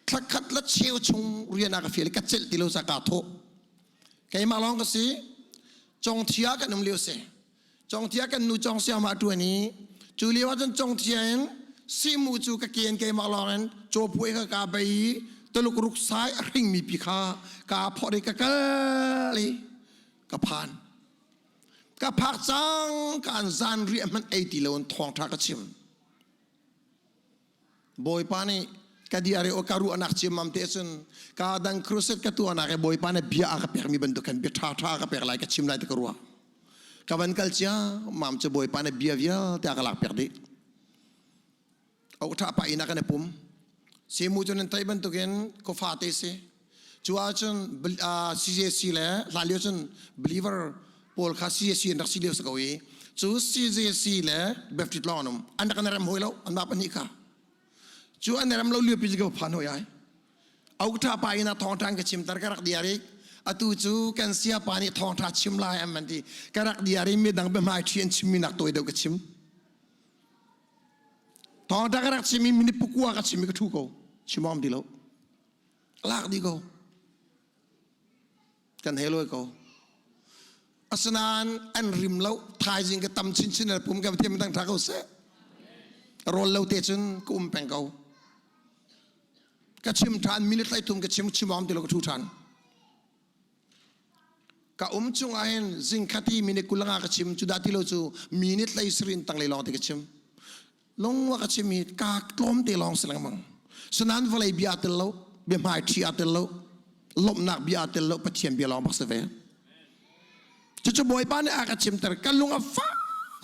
[SPEAKER 7] thla khat la cheu chung rian ah ka fial ka celh ti lo sa ka thawh keimah lawng ka si congthia kan um lio si congthia kan nu cong sia ma tuan i cu lio ah cun congthia in simu cu ka ken keimah lawng in cawpuai ka ka bei i tuluk ruk sai a hring mi pi kha ka phor i ka kal i ka phan Ka phak cang kaan zanriah hmanh ei ti lo in thawngṭha ka chim. Bawipa nih Ka diare o ka ruahnak ciammam te cun ka dang crusade ka tuahnak i Bawipa nih bia a ka pekmi bantuk khan bia ṭha ṭha ka pek lai ka chim lai ti ka ruah. Ka van kal cia mam cu Bawipa nih bia vialte a ka lak piak dih. Auh ṭha pa inn ah kan i pum. Simu cu nan theih bantukin khuafa te si. Cu ahcun CJC le hlanlio cun believer pawl kha CJC an rak si lio si ko i cu CJC le Baptist lawng an um. An rak an rem hawi lo anmah pahnih kha. Cu an rem lo lio pi cu ka phan hoi ai. Auh ṭha pa inn ah thawngṭha an ka chimter ka rak diar i atu cu kan siapa nih thawngṭha chim lai an van ti. Ka rak diar i midang biahmai ṭhi an chimmi nak tawi deuh ka chim. Thawngṭha ka rak chim i minute pakua ka chim i ka ṭhu ko. Chim awm ti lo. Lak dih ko. Kan hei lawi ko. Asinain an rim lo. Thaizing ka tam chinchin le pum ka thiam dang ṭha ko seh. Rawl lo te cun ka um peng ko. Ka chim ṭhan minute hlei thum ka chim chim awm ti lo ka ṭhu ṭhan. Ka um chung ahhin zingkhat i minute kulanga ka chim cu dah ti lo cu minute hlei sarin tanglei lawng te ka chim. Lungwa ka chim hi ka tlawm te lawng si lengmang. Sanan vawlei bia tel lo, bia hmai ṭhi aa tel lo, lawmhnak bia aa tel lo, Pathian bia lawng bak si ve. Cucu Bawipa nih a ka chimter ka lung a fak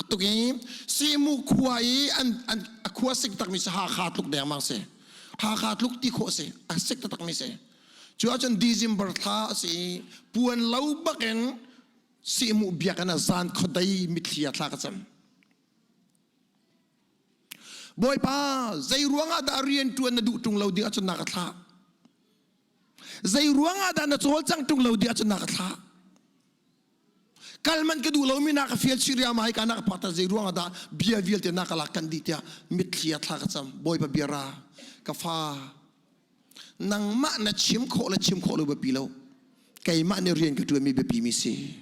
[SPEAKER 7] tuk i simu khua i an, an a khua sik takmi si Hakha tluk dengmang si. Hakha tluk ti khawh si, a sik taktakmi si. Cu ahcun December thla a si i puan lo bakin sihmuh biakinn ah zan khuadei mitthli ah thla ka cam. Bawipa, zei ruangah dah rian ṭuan na duh ṭung lo ding ahcun na ka thlah? Zei ruangah dah na cawlcang ṭung lo ding ahcun na ka thlah? Kal man ka duh lomi na ka fial chih riama hi ka na ka phak zei ruangah dah bia vialte na ka lak kan dih tiah mitthli ah thla ka cam. Bawipa bia ra, ka fa, nangmah na chim khawh le chim khawh lo biapi lo keimah nih rian ka ṭuanmi biapi mi si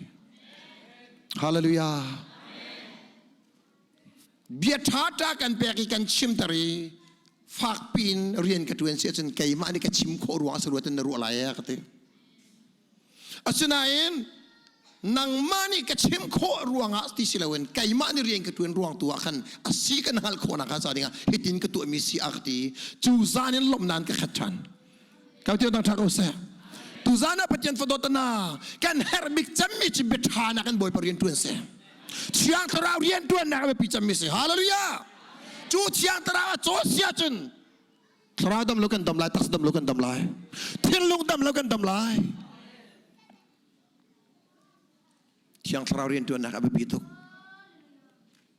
[SPEAKER 7] hallelujah bia ṭha ṭha kan pek i kan chimter i fakpi in rian ka ṭuan si ahcun keimah nih ka chim khawh ruang a si rua tin na ruah lai ka ti Asinain nangmah nih ka chim khawh ruangah ti si loin keimah nih rian ka ṭuan ruang tu ah khan a si kan hngalh khawh nakhnga ca dingah hitin ka tuahmi si a ka ti. Cu zan in lawmhnak ka khat ṭhan. Kau tiu dang ṭha ko seh. Tu zan ah Pathian fadawt na kan herh bik cemmi cu biaṭha nak in Bawipa rian ṭuan seh. Thiang Thlarau rian ṭuannak a biapi cemmi si. Hallelujah! Cu Thiang Thlarau a caw si ahcun Thlarau dam lo kan dam lai, taksa dam lo kan dam lai. Thinlung dam lo kan dam lai. Thiang Thlarau rianṭuannak a biapi tuk.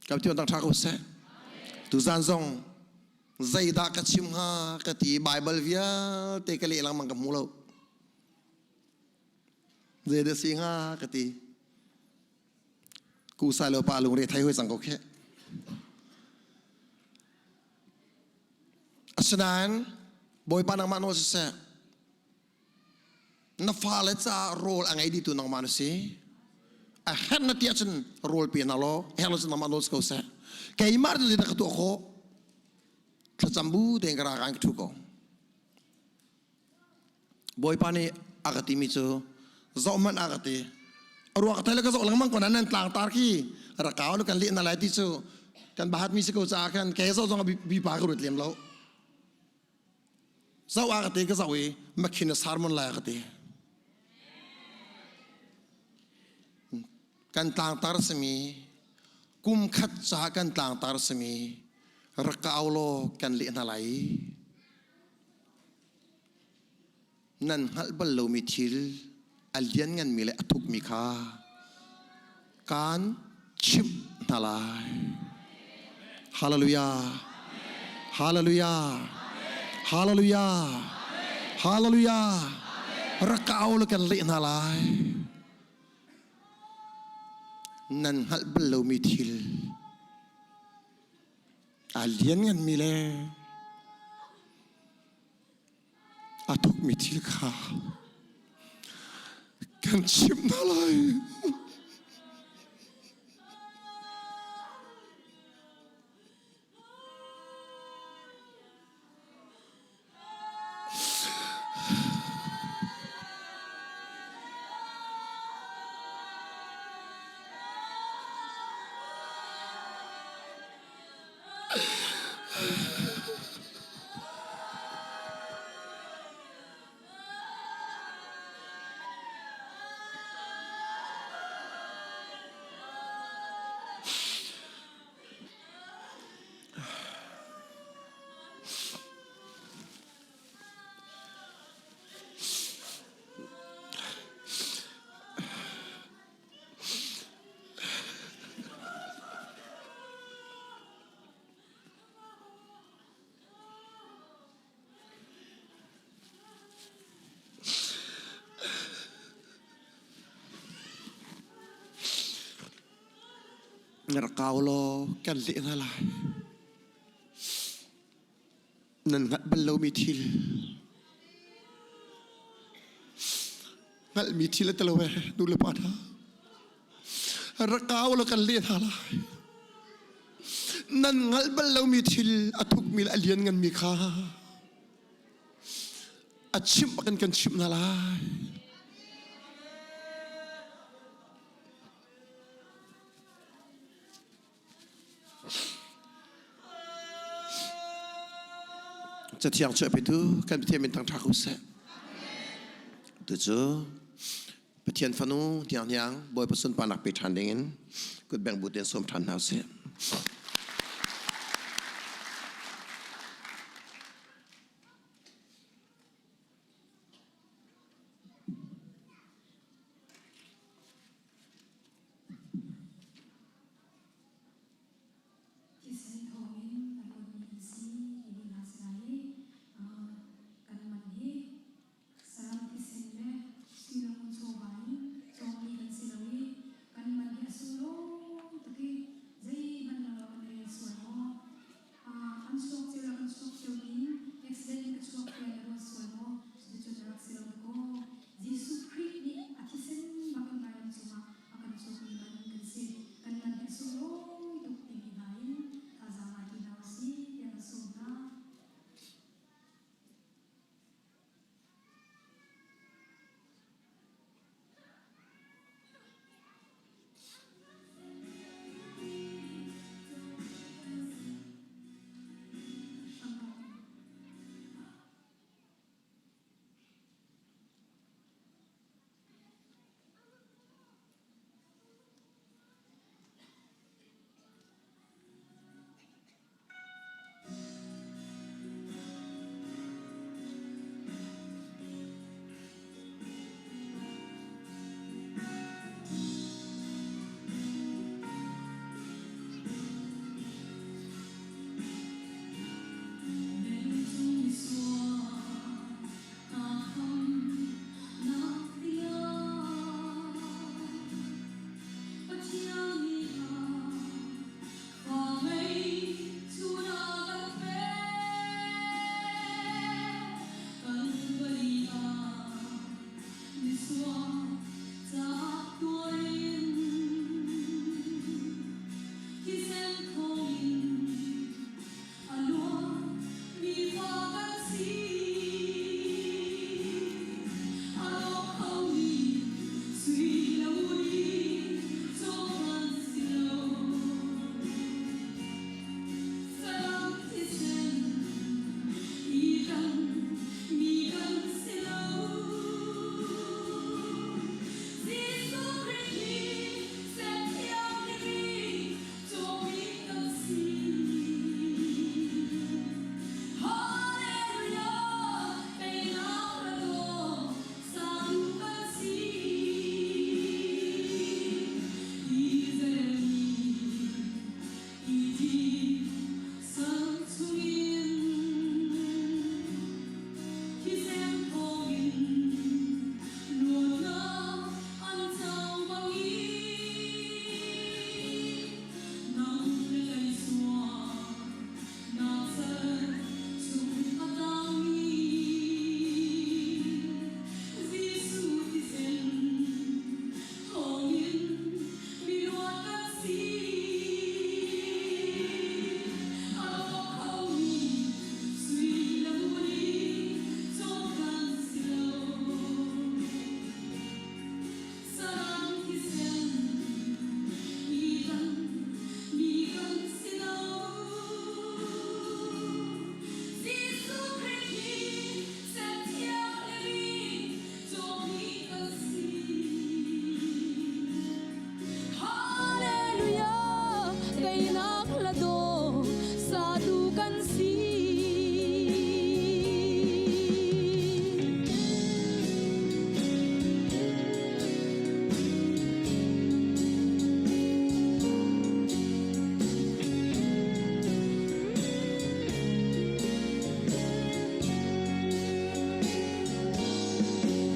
[SPEAKER 7] Ka tuan tang ṭha ko seh. Tuzan zong zeidah ka chim hnga ka ti Bible vialte ka leh lengmang ka hmu lo. Zeidah si hnga ka ti. Ku sai lo pa lungre thei hoi cang ko khe. Asinain Bawipa nangmah nawl siseh, na fale caah rawl a ngei dihtu nangmah na si. A herh na ti ahcun rawl pe hna law, a herh lo cun nangmah nawl si ko seh. Keimah cu zeidah ka tuah khawh? Thlacam bu tein ka ra ka ṭhu ko. Bawipa nih a ka timi cu zohhmanh a ka ti. A ruak thai le ka zoh lengmang ko nan nan tlangtar khi rakau le kan leh na lai ti cu kan bahat mi si ko caah khan ke zoh zong bi pa ka ruat lem lo. Zoh a ka ti ka zoh i makhin a sarmon lai a ka ti. Kan tlangtar simi kum khat ca kan tlangtar simi rakau law kan leh hna lai. Nan hngalh bal lomi thil a liannganmi le a thukmi kha kaan chimh hna lai. Hallelujah. Hallelujah. Hallelujah. Hallelujah. Rak ka au le kan leh hna lai. Nan hngalh bal lomi thil a liannganmi le A thukmi thil kha kan chimh hna lai.
[SPEAKER 8] Rak kau law kan leh hna lai. Nan hngalh bal lomi thil hngalhmi thil a telo e nu le pa hna rak kau law kan leh hna lai. Nan hngalh bal lomi thil a thukmi le a liannganmi kha a chimh kan kan chimh hna lai. Cathiang chuah petu kan Pathian min thangṭha ko seh. Tucu Pathian fanu tiang Bawipa sunparnak pe ṭhan dingin kutbeng bu tein sawm ṭhan hna usih.
[SPEAKER 1] Thisen thawngin a luanmi an si timi hna si lai i kan man hi saram thisen le sui chawva in cawkmi kan si lo i kan man hi a sunglawi tuk i zeihmanh lo kan rel sual maw? An chuak cio le kan chuak cio ning accident in a chuak tiah na ruat sual maw? Cuticun a rak si lo dakaw. Jesuh Khrih nih a thisen bak in vailam cungah a kan cawkmi man kan si. Kan man hi a sunglawi tuk timi hna in thazaang ngai ti hna usih tiah kan sawm hna.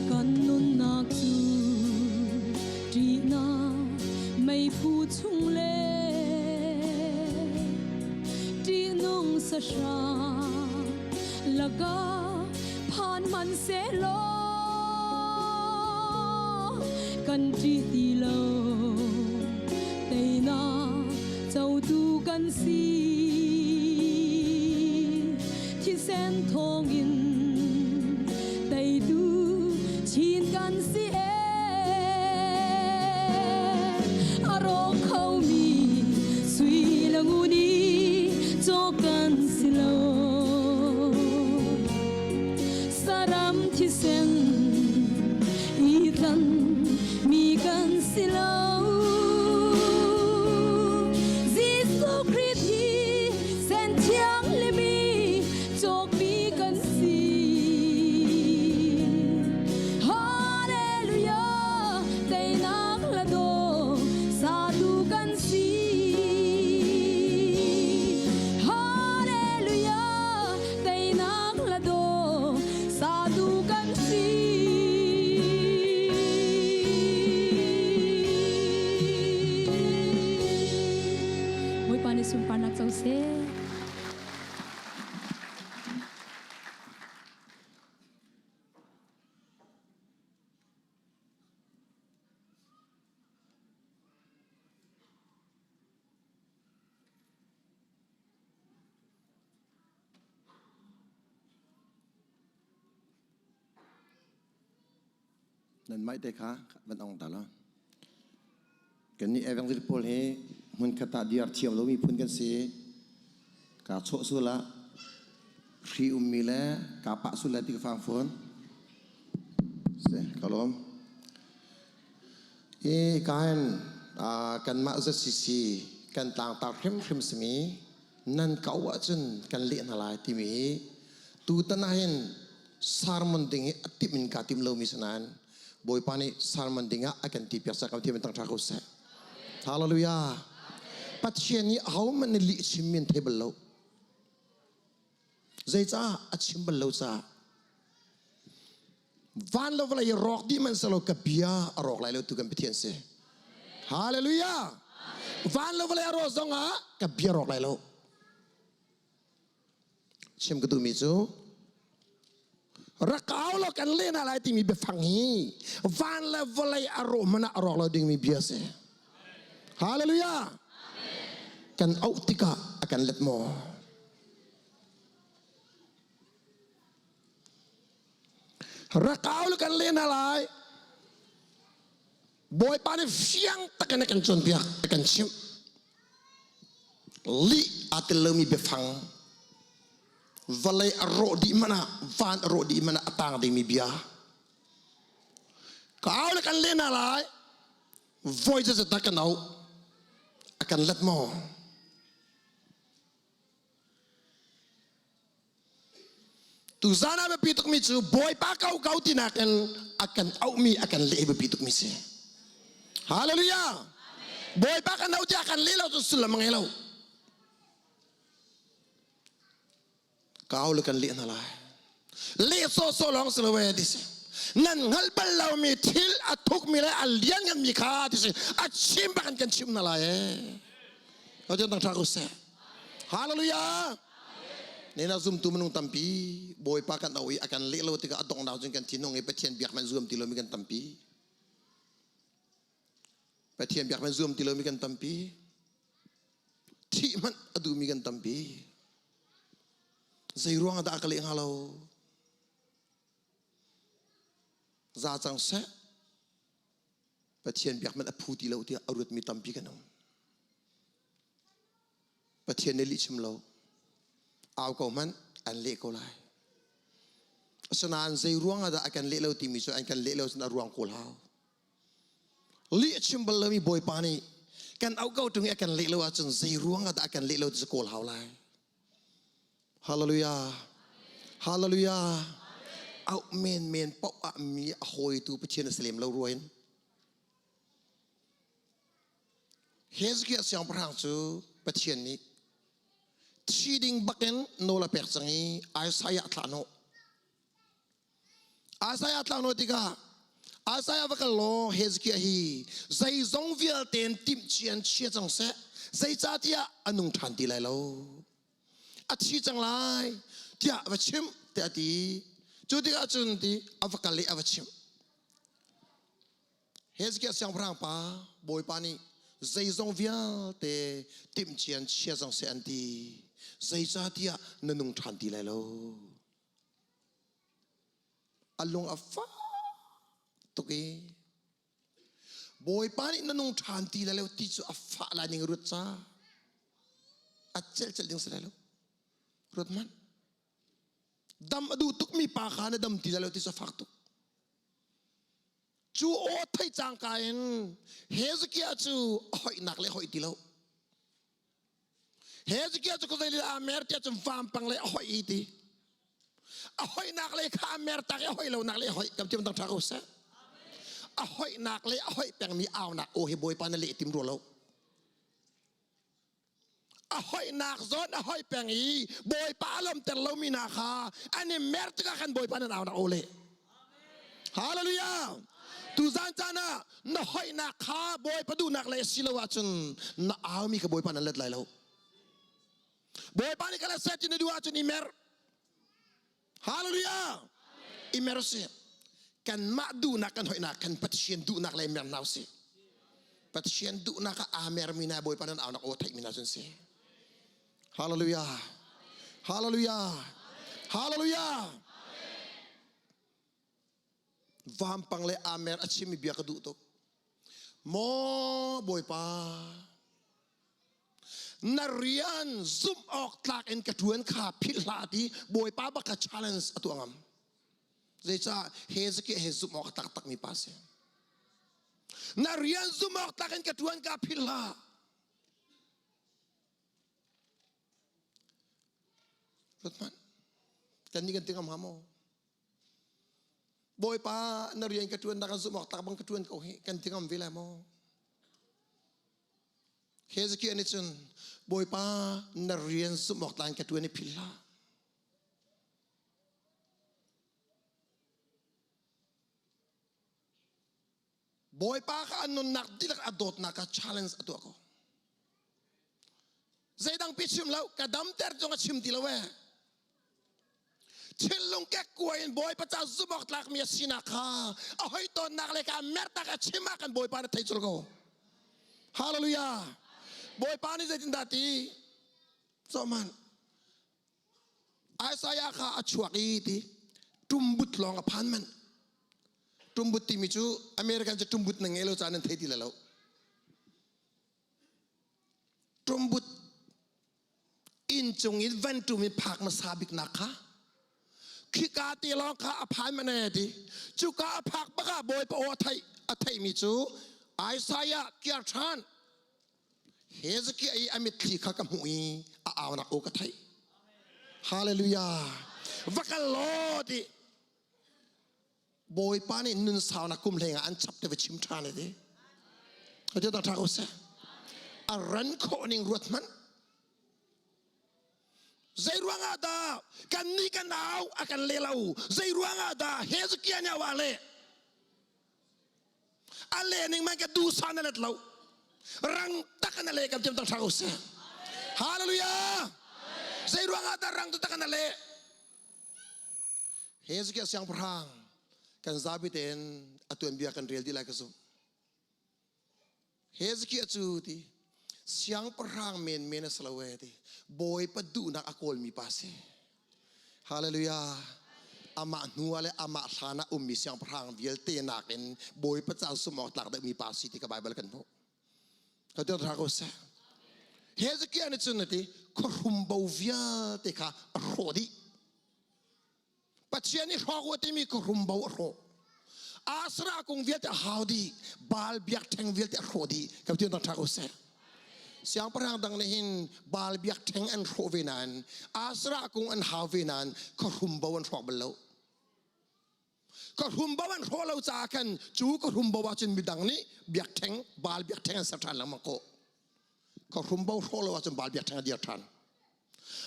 [SPEAKER 1] Kan nunnak cu ṭihnak meiphu chung le
[SPEAKER 5] Sahrang lakah phan hmanhsehlaw kan ṭih ti lo. Teinak cotu kan si. Thisen thawngin teitu chin kan si ee. A rawk khomi sui le ngun i cawk kan si lo. Saram thisen i tlan mi kan si lo. Jesuh Khrih hi sen thiang limi cawkmi kan si. Hallelujah, teinak la daw satu kan si. Hallelujah, teinak la daw satu kan si. Bawipa nih sunparnak co seh.
[SPEAKER 8] Nan mai te kha van ong ta la. Kan nih evangel pawl hi hmun khat ah diar thiam lomi phun kan si. Ka chawh sul ah hri ummi le ka pah sul lai ti ka fang fawn. Se ka lawm. I kain kanmah ZCC kan tlangtar hrimhrim simi nan kau ahcun kan leh hna lai timi hi tutan ahhin sermon ding hi a timh in kaa tim lomi si nain Bawipa nih sermon ding ah a kan ti piak cak thiam in tang tha ko seh. Hallelujah. Pathian nih ahohmanh nih lih chim mi an thei bal lo. Zeicah a chim bal lo caah van lo vawlei rawk dih man selo ka bia a rawk lai lo tu kan Pathian si. Hallelujah. Van lo vawlei a rawk zong ah ka bia rawk lai lo. Chim ka duhmi cu rak au law kan leh hna lai timi biafang hi van le vawlei a rawh hmanh ah a rawk lo dingmi bia a si. Hallelujah! Kan auh tikah a kan let maw? Rak au law kan leh hna lai. Bawipa nih fiang takin a kan cawnpiak, a kan chimh. Lih aa tel lomi biafang, vawlei a rawh dih hmanh ah, van a rawh dih hmanh ah a tang dingmi bia. Ka au le kan leh hna lai, voi zeizat dah kan auh, a kan let maw? Tuzan ah biapi tukmi cu Bawipa ko ko ti nakin a kan auhmi a kan leh biapi tukmi si. Hallelujah! Bawipa kan auh tiah kan leh lo cu sullam a ngei lo. Kau le kan leh hna lai. Leh sawhsawh lawng si lo e ti si. Nan hngalh bal lomi thil a thukmi le a liannganmi kha ti si. A chim bak in kan chim hna lai e. Pathian tang ṭha ko seh. Hallelujah! Nena zumtu minung tampi Bawipa kan auh i a kan leh lo tikah a donghnak cun kan thinhung i Pathian biak hmanh zuam ti lomi kan tampi. Pathian biak hmanh zuam ti lomi kan tampi. Thih hmanh a duhmi kan tampi. Zei ruang ah dah a ka leh hnga lo? Za cang seh. Pathian biak hmanh a phu ti lo tiah a ruatmi tampi kan um. Pathian nih lih chim lo. Au ko hmanh an leh ko lai. Asinain zei ruang ah dah a kan leh lo timi cu an kan leh lo cun a ruang kawl hau. Lih a chim bal lomi Bawipa nih kan auh ko ṭung i a kan leh lo ahcun zei ruang ah dah a kan leh lo ti cu kawl hau lai. Hallelujah. Hallelujah. Auh menmen paoh ah mi a hawitu Pathian a si lem lo ruain. Hezekiah siangpahrang cu Pathian nih thi ding bakin nawl a pek cang i Isaiah thlah hnawh. Isaiah tlang nawl tikah Isaiah va kal law Hezekiah hi zeizong vialte in timhcia in chia cang seh zeicahtiah a nung ṭhan ti lai lo. A thi cang lai tiah va chimh tiah a ti. Cu tikah cun ti a va kal i a va chimh. Hezekiah siangpahrang pa Bawipa nih zeizong vialte timhcian chia cang seh an ti. Zeicahtiah na nung ṭhan ti lai lo. A lung a fak tuk i Bawipa nih na nung ṭhan ti lai lo ti cu a fah lai ning ruat ca. A celh celh ding si lai lo. Ruat hmanh. Dam a duh tukmi pa kha na dam ti lai lo ti cu a fak tuk. Cu aw theih cangka in Hezekiah cu a hoihnak le hoih ti lo. Hezekiah cu khuazei le aa mer tiah cun vampang le a hoih i ti. A hoihnak le kha a mer tak i a hoih lonak le a hoih kam tiam dang ṭha ko seh. A hoihnak le a hoih pengmi aunak aw hi Bawipa na leh tim rua lo. A hoihnak zawn a hoih peng i Bawipa a lawmter lomi hna kha an i mer tikah khan Bawipa nan aunak aw leh. Hallelujah! Tuzan caan ah na hoihnak kha Bawipa duhnak le si lo ahcun na aumi kha Bawipa nan let lai lo. Bawipa nih ka let set ti na duh ahcun i mer. Hallelujah! I mer si. Kanmah duhnak kan hoihnak khan Pathian duhnak le mer hna usih. Pathian duhnak ah aa mermi na Bawipa nan aunak aw theihmi na cun si. Hallelujah! Hallelujah! Hallelujah! Vampang le amer a chimmi bia ka duh tuk. Maw Bawipa, na rian zumh awk tlak in ka ṭuan kha philh hlah ti Bawipa bak kha challenge a tuah ngam. Zeicah Hezekiah he zumh awk taktak mi pa si. Na rian zumh awk tlak in ka ṭuan ka philh hlah. Ruat hmanh. Kan nih kan ti ngam hnga maw? Bawipa na rian ka ṭuan nak zumh awk tlak bang ka ṭuan ko hi kan ti ngam ve lai maw? Hezekiah nih cun Bawipa na rian zumh awk tlak in ka ṭuan i philh hlah. Bawipa kha an nunnak dihlak a dawtnak kha challenge a tuah ko. Zeidang pi chim lo, ka damter zong a chim ti lo ee. Thinlung kekkuai in Bawipa ca zumh awk tlakmi a sinak kha a hoi tawnnak le ka mertak a chim ah kan Bawipa na thei cul ko. Hallelujah. Bawipa nih zeitindah ti? Zohman. Isaiah kha a chuak i ti ṭumbut lawng a phan manh. Ṭumbut timi cu American cu ṭumbut na ngei lo caan nan thei ti lo. Ṭumbut inn cung in van ṭum in phak hmasa biknak kha khika te lawng kha a phan manh e ti. Cuka a phak bak ah Bawipa aw a theih a theihmi cu Isaiah kiar ṭhan Hezekiah i a mitthli kha ka hmuh i a aunak aw ka theih. Hallelujah. Va kal law ti. Bawipa nih nun saunak kum hleng ah an chap te va chim ṭhan ti. Ati ta ṭha ko seh. A ran khawh ning ruat hmanh. Zei ruang ah dah kan nih kan au a kan le lo. Zei ruang ah dah Hezekiah nih a wa le. A le ning man ka dusa na let lo. Rang tak na le kan tiam tang thang usih. Hallelujah. Zei ruang ah dah rang tu tak na le. Hezekiah siangpahrang kan zapi tein a tuanbia kan rel dih lai ka zumh. Hezekiah cu ti siangpahrang menmen a si lo ee ti Bawipa duhnak a kawlmi pa si. Hallelujah. Amah hnu ah le amah hlan ah ummi siangpahrang vialte nakin Bawipa ca sum awk tlak deuhmi pa si ti ka Bible kan hmuh. Ka dir hna ko seh. Hezekiah nih cun a ti khuahrum bo vialte kha a hrawh dih. Pathian i hrawk u timi khuahrum bo a hrawh. Asra kung vialte a hau dih. Baal biakṭheng vialte a hrawh dih. Ka Pathian thangṭhat ko seh. Siangpahrang dang nih hin Baal biakṭheng an hrawh ve nain Asra kung an hau ve nain khuahrum bo an hrawk bal lo. Khuahrum bo an hrawh lo caah khan cu khuahrum bo ahcun midang nih biakṭheng Baal biakṭheng an ser ṭhan lengmang ko. Khuahrum bo hrawh lo ahcun Baal biakṭheng a dir ṭhan.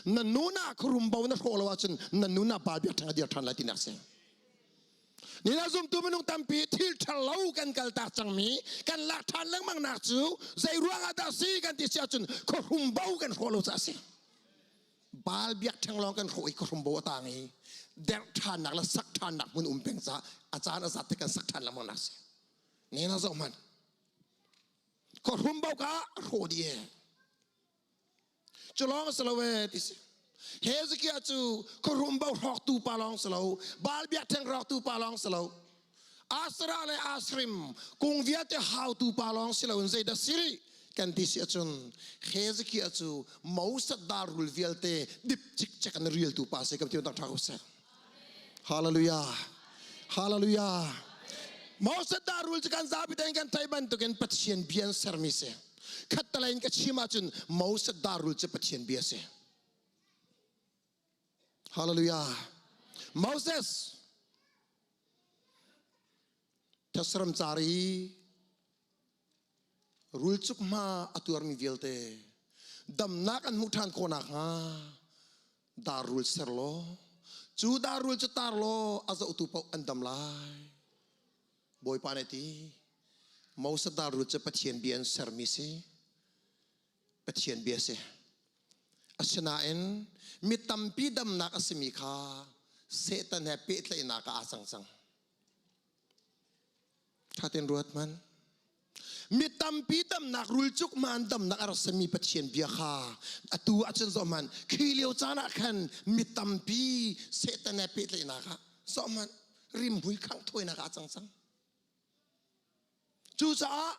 [SPEAKER 8] Na nun ah khuarum bo na hrawh lo ahcun na nun ah Baal biakṭheng a dir ṭhan lai tinak si. Ni na zumtu minung tampi thil ṭhal lo kan kaltak cangmi kan lak ṭhan lengmang nak cu zei ruang ah dah si kan ti si ahcun khuahrum bo kan hrawh lo caah si. Baal biakṭheng lawng kan hrawh i khuahrum bo a tang i derh ṭhannak le sak ṭhannak hmun um peng caah a caan a zat te kan sak ṭhan lengmang nak si. Ne na zoh hmanh. Khuahrum bo ka a hrawh dih e. Cu lawng si lo e ti si. Hezekiah cu khuahrum bo hrawktu pa lawng si lo, Baal biakṭheng hrawktu pa lawng si lo, Asra le Asrim kung vialte hautu pa lawng si loin zeidah si rih kan ti si ahcun Hezekiah cu Moses dar rul vialte dip cikcek in rialtu pa si kan ti tak ṭha ko seh. Hallelujah. Hallelujah. Moses dar rul cu kan zapi tein kan theih bantukin Pathian bia an sermi si. Khattalei in ka chim ahcun Moses dar rul cu Pathian bia si. Hallelujah. Moses Thesram car i rulcuk hma a tuarmi vialte damnak an hmuh ṭhan khawh nakhnga dar rul ser law cu dar rul cu tar law a zohtu paoh an dam lai. Bawipa nih a ti. Moses dar rul cu Pathian bia in sermi si. Pathian bia si. Asinain mi tampi damnak a simi kha Satan he pehtlaihnak ah aa cang cang. Ṭha tein ruat hmanh. Mi tampi damnak rulcuk man damnak a rak simi Pathian bia kha atu ahcun zoh hmanh khi lio caan ah khan mi tampi Satan he pehtlaihnak ah zoh hmanh rimhmui khangh thawinak ah aa cang cang. Cucaah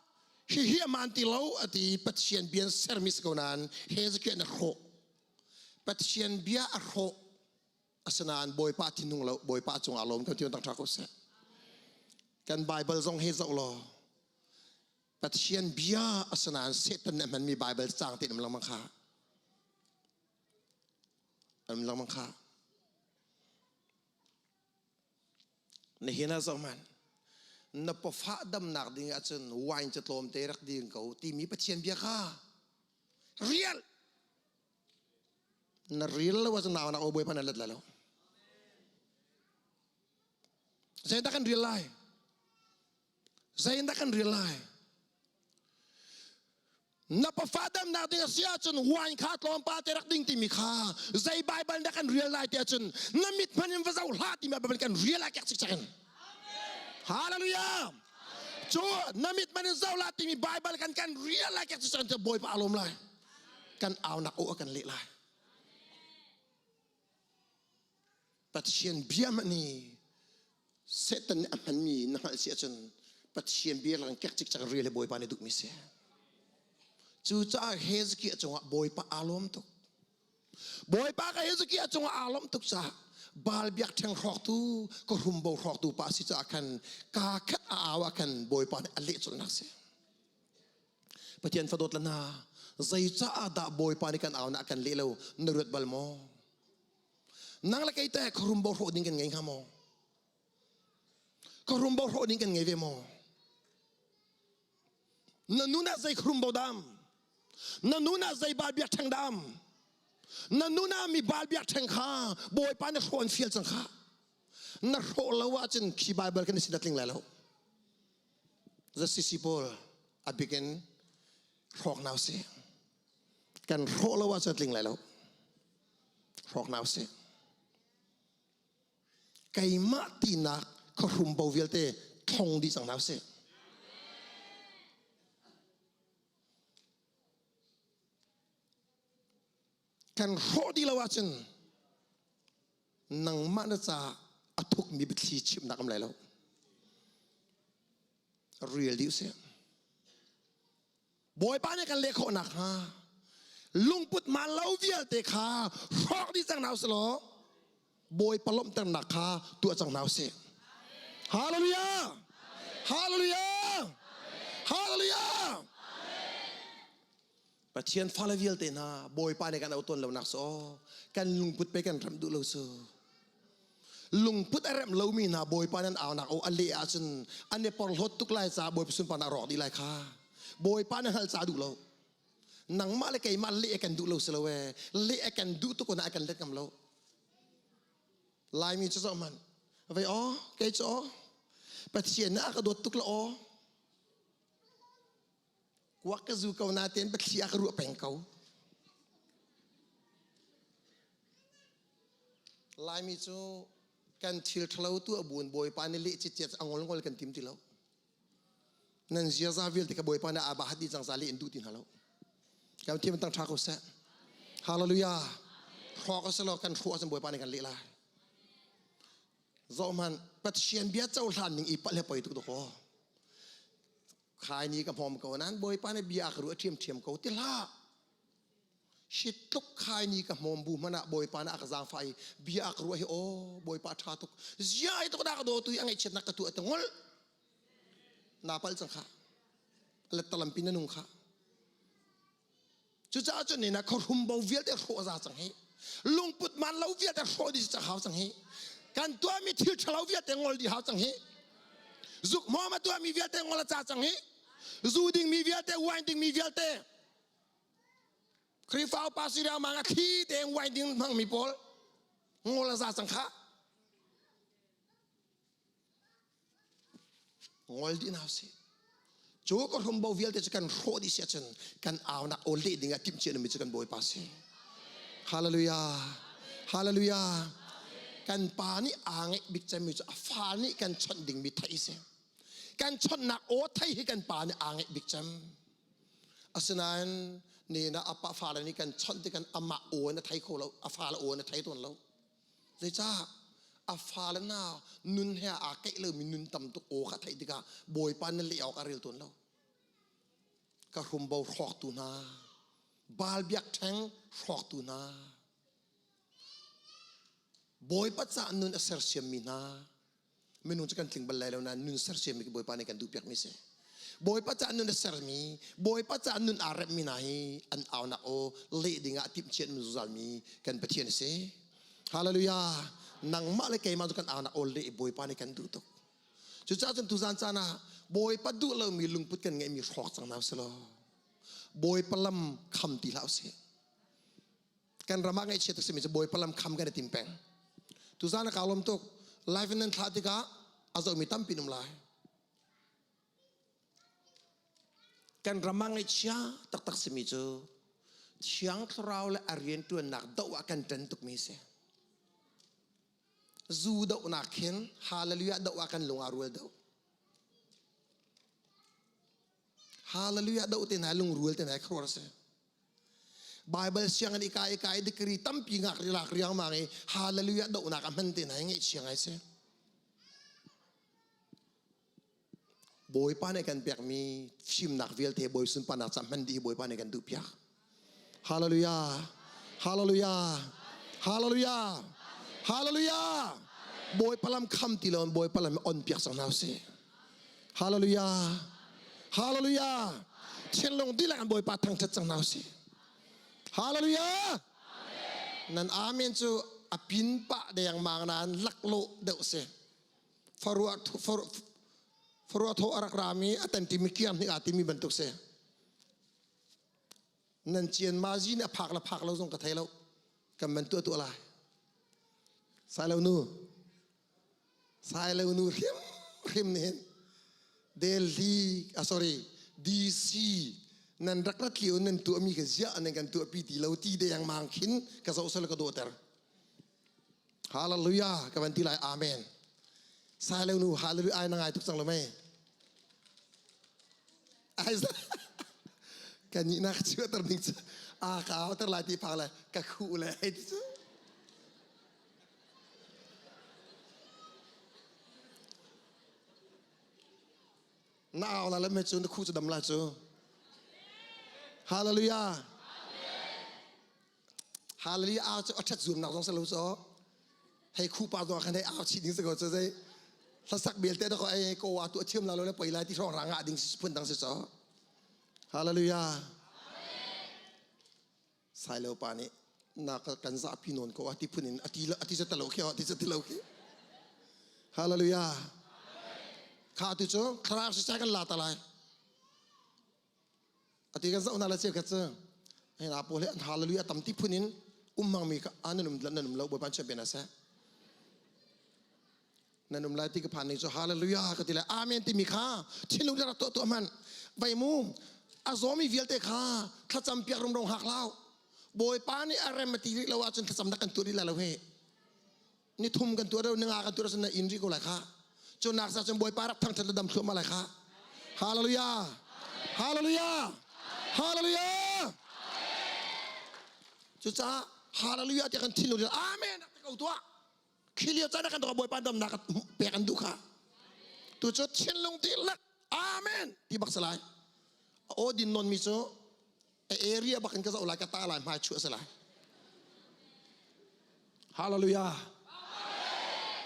[SPEAKER 8] hihi amaan ti lo a ti Pathian bia an sermi si ko nain Hezekiah nih a hrawh. Pathian bia a hrawh. Asinain Bawipa thinhung lo, Bawipa cungah lawm kan ti tak ṭha ko seh. Kan Bible zong hi zoh law Pathian bia asinain Satan nih a hmanmi Bible caang te um lengmang kha. Um lengmang kha. Nihin ah zohhmanh, na pawfah damnak ding ahcun wine cu tlawmte rak ding ko timi Pathian bia kha rial. Na rial lo ahcun nau nak bawipa na let lai lo. Zeidah kan rial lai? Zeidah kan rial lai? Na pafa damnak ding a si ahcun wine kha tlawmpal te rak ding timi kha zei Bible dah kan rial lai ti ahcun na mit hmanh in va zoh hlah timi Bible kan rial lai kek cikcek in. Hallelujah! Cu na mit hmanh in zoh hlah timi Bible kan kan rial lai kek cikcek in cu Bawipa aa lawm lai. Kan aunak aw a kan leh lai. Pathian bia hmanh hi Satan nih a hmanmi na hngalh si ahcun Pathian bia lang kek cikcek rial hi Bawipa nih duhmi si. Cucaah Hezekiah cungah Bawipa aa lawm tuk. Bawipa ka Hezekiah cungah aa lawm tuk caah Baal biakṭheng hrawktu, ka rumbo hrawktu pa si caah khan kaa khat a au ah khan Bawipa nih a leh colhnak si. Pathian fadawt le hna, zeicaah dah Bawipa nih kan au na a kan leh lo na ruat bal maw? Nang le kei teh khuarum bo hrawh ding kan ngei hnga maw? Khuarum bo hrawh ding kan ngei ve maw? Na nun ah zei khuarum bo dam? Na nun ah zei bal biak ṭheng dam? Na nun ah mi bal biak ṭheng kha Bawipa na hrawh an fial cang kha. Na hrawh lo ahcun khi Bible kan sin a tling lai lo. ZCC pawl a bikin hrawk nau si. Kan hrawh lo ahcun a tling lai lo. Hrawk hna usih. Keimah tinak khuahrum bo vialte thlong dih cang hna usih. Kan hrawh dih lo ahcun nangmah na caah a thukmi biathli chimnak um lai lo. Rial dih usih. Bawipa nih kan leh khawh nakhnga lungput maan lo vialte kha hrawk dih cang hna usih law Bawipa lawmhternak kha tuah cang hna usih. Hallelujah! Hallelujah! Hallelujah! Pathian fale vialte hna Bawipa nih kan auh tawn lonak cu kan lungput pe kan remh duh lo cu. Lungput a remh lomi hna Bawipa nan aunak aw a leh ahcun an i porhlawt tuk lai caah Bawipa sunparnak a rawk dih lai kha. Bawipa na hngalh caah duh lo. Nangmah le keimah leh a kan duh lo si lo ee. Leh a kan duh tuk na a kan let ngam lo. Laimi cu zoh hmanh. Vei aw, kei cu aw. Pathian nih a ka dawt tuk la aw. Kuak ka zu ko natein pathli a ka ruah peng ko. Laimi cu kan thil ṭhalo tu a buin Bawipa nih leh citciat a ngol ngol kan tim ti lo. Nan ziaza vialte kha Bawipa nih aa bahat dih cang ca leh in duh ti hna lo. Kan thiam tang ṭha ko seh. Hallelujah. Hrawk a si lo kan hrawh ahcun Bawipa nih kan leh lai. Zoh hmanh Pathian bia cohlan ning i palh he poi tuk dawkaw. Khai ni ka hmawm ko nan Bawipa nih bia ka ruah ṭhiamṭhiam ko ti hlah. Hi tluk khai ni ka hmawm bu hmanh ah Bawipa nih a ka zaangfah i bia a ka ruah hi aw Bawipa ṭha tuk. Zia i tuk dah ka daw tu i a ngaihchiatnak ka tuah ti ngol. Na palh cang kha. Lettalampi na nung kha. Cucaah cun ni na khuahrum bo vialte hrawh za cang hi. Lungput man lo vialte hrawh dih cang hau cang hi. Kan tuahmi thil ṭhalo vialte ngol dih hau cang hi. Zuk hmawm a tuahmi vialte ngol a ca cang hi. Zu dingmi vialte, wine dingmi vialte. Khrihfa upa si riangmang a thli tein wine ding hmangmi pawl ngol a za cang kha. Ngol dih hna usih. Cu ka hrumbo vialte cu kan hrawh dih si ahcun kan aunak aw leh ding ah timhcia numi cu kan Bawipa si. Hallelujah. Hallelujah. Kan pa nih aa ngeih bik cemmi cu a fa nih kan chawnh dingmi theih si. Kan chawnhnak aw thei hi kan pa nih aa ngeih bik cem. Asinain ni na a pa fale nih kan chawnh tik kan amah aw in a thei kho lo, a fale aw in a thei tawn lo. Zeicah a fale hna nun he aa keih lomi nun tam tuk aw kha theih tikah Bawipa na leh awk a rel tawn lo. Ka hrumbo hrawktu hna, Baal biakṭheng hrawktu hna, Bawipa caah nun a sersiammi hna, minung cu kan tling bal lai lo nain nun sersiammi khi Bawipa nih kan duhpiakmi si. Bawipa caah nun a sermi, Bawipa caah nun aa remmi hna hi an aunak aw leh dingah timhcia in zungzalmi kan Pathian a si. Hallelujah. Nangmah le keimah cu kan aunak aw leh i Bawipa nih kan duh tuk. Cucaah cun tuzan caan ah Bawipa duh lomi lungput kan ngeihmi hrawk cang hna usih law Bawipa lam kham ti hlah usih. Kan ram ah ngaihchiat a simi cu Bawipa lam kham kan i tim peng. Tuzan a kaa lawm tuk. Live in nan thlah tikah a zohmi tampi um lai. Kan ram ah ngaihchia taktak simi cu Thiang Thlarau le a rianṭuannak doh ah kan ṭan tukmi si. Zu dohnak khin hallelujah doh ah kan lung aa rual deuh. Hallelujah doh te hna lungrual te hna khuaruah a si. Bible sianginn i kai kai degree tampi ngak lak riangmang i hallelujah dohnak a hman te hna hi ngaihchia ngai si. Bawipa nih kan pekmi fimnak vialte Bawi sunparnak ca hman dih hi Bawipa nih kan duh piak. Hallelujah. Hallelujah. Hallelujah. Hallelujah. Bawipa lam kham ti lo in Bawipa lam on piak cang hna usih. Hallelujah. Hallelujah. Thinlung dihlak in Bawipa thangṭhat cang hna usih. Hallelujah. Nan amen cu a pin pah dengmang nain laklawh deuh si. Faruah faruah thaw a rak rami a tan timi kiam hnik aa timi bantuk si. Nan cian ma zi nih a phak le phak lo zong ka thei lo. Kan man tuah tuah lai. Sai lo nu. Sailo nu hrimhrim nih hin Delhi ah sorry DC nan rak rat lio nan tuahmi ka ziah nan kan tuahpi ti lo ti dengmang khin ka zoh sal ka dawhter. Hallelujah ka van ti lai amen. Sailo nu hallelujah ai na ngai tuk cang lo mei. Ai kan nih nak chuahter ning cu a ka auter lai ti phak le ka khuh le hei ti cu. Na au la le me cu na khu cu dam la cu. Hallelujah. Hallelujah au cu a ṭhat zuamnak zong si lo cu. Hei khu pa zong khan hei au chih ding si ko cu zei. Hlasak belte da ko ai ko wa tu a thiam la lo le poi lai ti hrawng ra ngah ding si phun dang si cu. Hallelujah. Sailo pa nih na kan zahpi nawn ko a ti phun in a ti a ti zat lo khi ti zat lo khi hallelujah kha tu cu thlarau sisai kan la ta lai ati kan zoh na la cheu khat cu hei na pawl hi an hallelujah tam ti phun in um hmang mi ka an um nan um lo bawipa champion ase nan um lai ti ka phan ning cu hallelujah ka ti lai amen timi kha thinlung rak tuah tuah hmanh vai mu a zawmi vialte kha thlacam piak rumro hak lau bawipa nih a rem a ti rih lo ahcun thlacam nak kan tuah rih lai lo he. Ni thum kan tuah deuh, ni nga kan tuah deuh na in rih ko lai kha. Cu nak sa cun Bawipa rak thangṭhat le dam thluahmah lai kha. Hallelujah! Hallelujah! Hallelujah! Cucaah hallelujah tiah kan thinlung in amen rak ti ko tuah. Khi lio caan ah kan Bawipa damnak pek an duh kha. Tu cu thinlung dihlak amen ti bak si lai. Aw din non mi cu a area bak in ka zoh lai ka ta lai hmai chuah si lai. Hallelujah.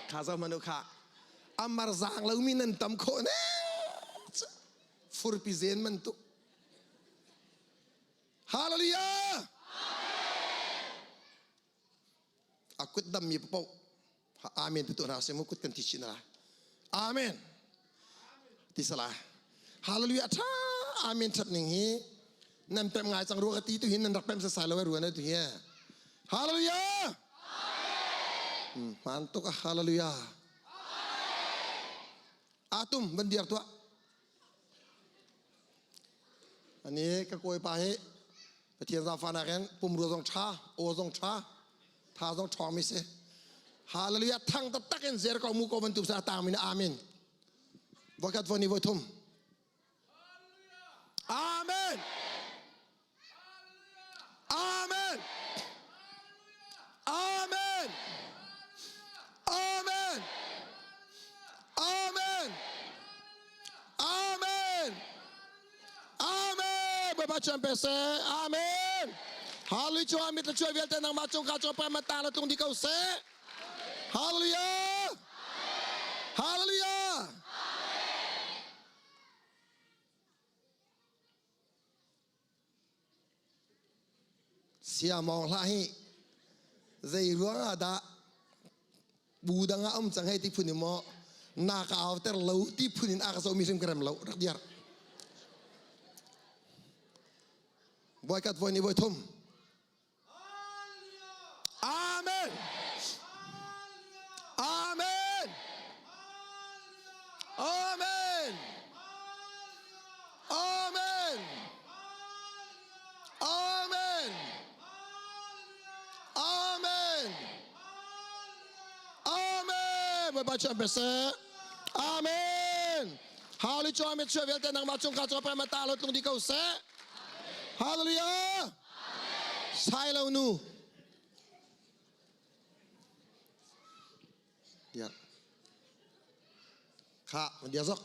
[SPEAKER 8] Kha zo manu kha. Amar zang lo mi nan tam khawh ne. Furpi zen man tuk. Hallelujah. A kut dammi paoh amen ti tuah hna seh mu kut kan ti chin la. Amen. Ti sala. Hallelujah tha amen that ning hi nan pem ngai cang rua ka ti tu hin nan rak pem sasai lo rua na tu hi. Hallelujah. Man tuk hallelujah. Atum van diar tuah. Ani ka kawipa hi Pathian zaangfahnak in pumrua zong ṭha, aw zong ṭha, tha zong ṭhawngmi si. Hallelujah thang taktak in zer ko mu ko bantuk sa tangmi na amen. Voikhat voi ni voi thum. Amen. Amen. Amen. Amen. Amen. Amen. Amen. Bawipa chuan pe seh. Amen. Hallelujah. Chuan mit le chuai vialte nangmah cung ka cung pa ma ta la tlung di ko seh. Hallelujah. Hallelujah. Siamawng hlah hi zei ruang ah dah bu dang ah um cang hei ti phun in maw na ka au ter lo ti phun in a ka zohmi hrim ka rem lo rak diar. Voikhat voi ni voi thum. Amen. Amen. Amen. Amen. Amen. Amen. Amen. Bawipa chian pe seh. Amen. Hallelujah. Amen. Chuah vialte nangmah cung ka cung pa ma ta lo tlung di ko seh. Hallelujah. Sai lo nu. Ya. Kha, dia zok.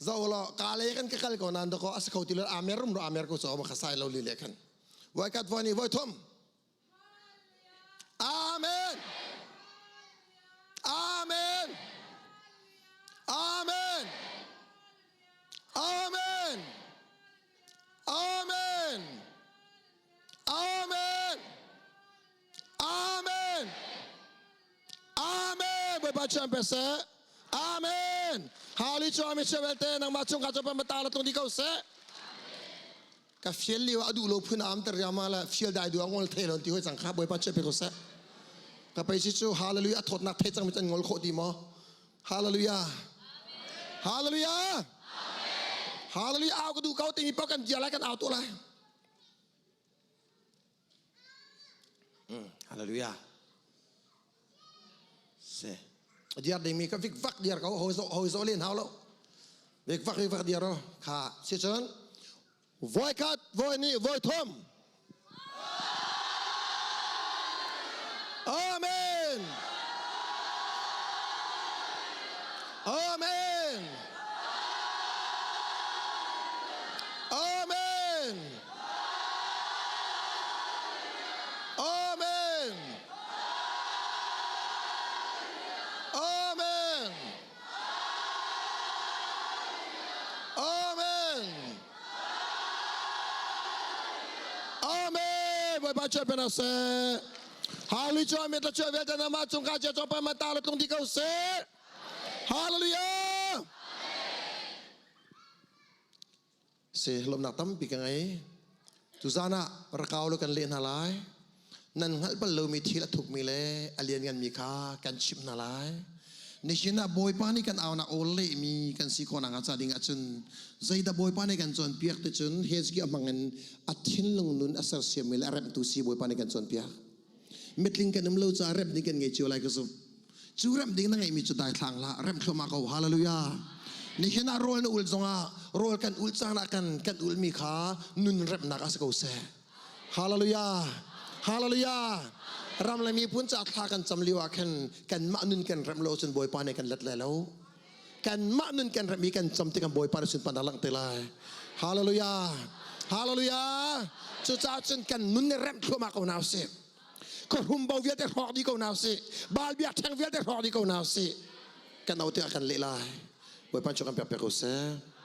[SPEAKER 8] Zo lo ka le kan ka kal ko nan do ko as ko ti lo amer rum ro amer ko so ma kha sai lo li le khan. Voi kat voi ni voi thum. Amen. Amen. Amen. Amen. Amen. Amen. Amen. Amen. Bawipa chian pe seh. Amen. Hali chu amen chia belte nangmah chung ka chapa mata la tung di ko seh. Ka fial liu a duh lo phun am ter riama la fial dai du angol thei lon ti hoi cang kha Bawipa chia pe ko seh. Ka pei si chu hallelujah thot nak thei cang mi chan ngol kho ti mo. Hallelujah. Hallelujah. Hallelujah. Au ka duh ko timi paoh kan bia lai kan au tu lai. Hallelujah. Se. Diar ding mi ka vik vak diar ko hoi zo hoi zo len hau lo. Vik vak vik vak diar ro. Kha si cun voi khat voi ni voi thum. Amen. Amen. Amen. Amen. Amen. Amen. Amen. Bawipa chuah pe seh. Hallelujah. Amen. La chuah vialte nama cung ka chia chawpa ma ta la tlung di ko seh. Hallelujah. Si lawmnak tampi ka ngei. Tuzan ah rakau lo kan leh hna lai. Nan hngalh bal lomi thil a thukmi le a liannganmi kha kan chimh hna lai. Nihin ah Bawipa nih kan aunak aw lehmi kan si khawh nakhnga ca ding ahcun zeidah Bawipa nih kan cawnpiak ti cun Hezekiah hmang in a thinlung nun a sersiammi le a remhtu si Bawipa nih kan cawnpiak. Mitling kan um lo caah remh ding kan ngei cio lai ka zumh. Cu remh ding na ngeihmi cu daithlang hlah, remh thluahmah ko. Hallelujah. Nihin ah rawl na ul zongah rawl kan ul caan ah kan kan ulmi kha nun remhnak ah si ko seh. Hallelujah. Hallelujah. Ram le miphun ca thla kan cam lio ah khan kanmah nun kan remh lo cun Bawipa nih kan let lai lo. Kanmah nun kan remh i kan cam tikah Bawipa nih sunparnak langh te lai. Hallelujah. Hallelujah. Cucaah cun kan nun nih remh thluahmah ko hna usih. Khuahrum bo vialte hrawk dih ko hna usih. Baal biakṭheng vialte hrawk dih ko hna usih. Kan o tiah kan leh lai. Bawipa cu kan pek pek ko seh.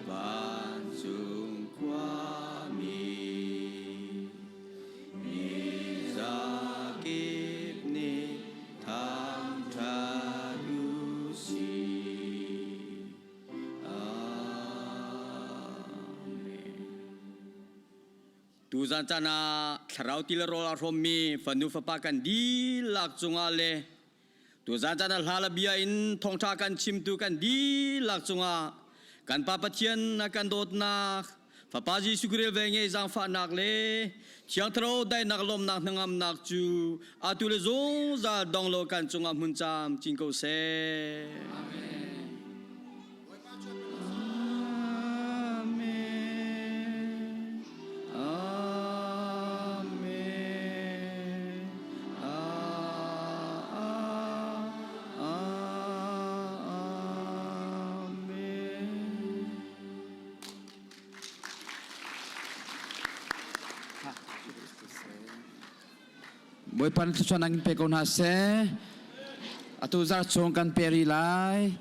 [SPEAKER 9] Vancung khuami mi zakip nih thangṭhat u sih. Amen. Tuzan caan ah thlarau ti le rawl a hrawmmi fanu fapa kan dihlak cungah le tuzan caan ah hla le bia in thawngṭha kan chimtu kan dihlak cungah kan Pa Pathian a kan dawtnak Fapa Jesuh Khrih ve ngei zaangfahnak le Thiang Thlarau daihnak lawmnak hnangamnak cu atu le zungzal dong lo kan cungah hmun cam cin ko seh. Amen. Amen. Amen. Amen.
[SPEAKER 3] Bawipa na thluachuahnak in pe ko hna seh. Atu zarh chung kan pe rih lai.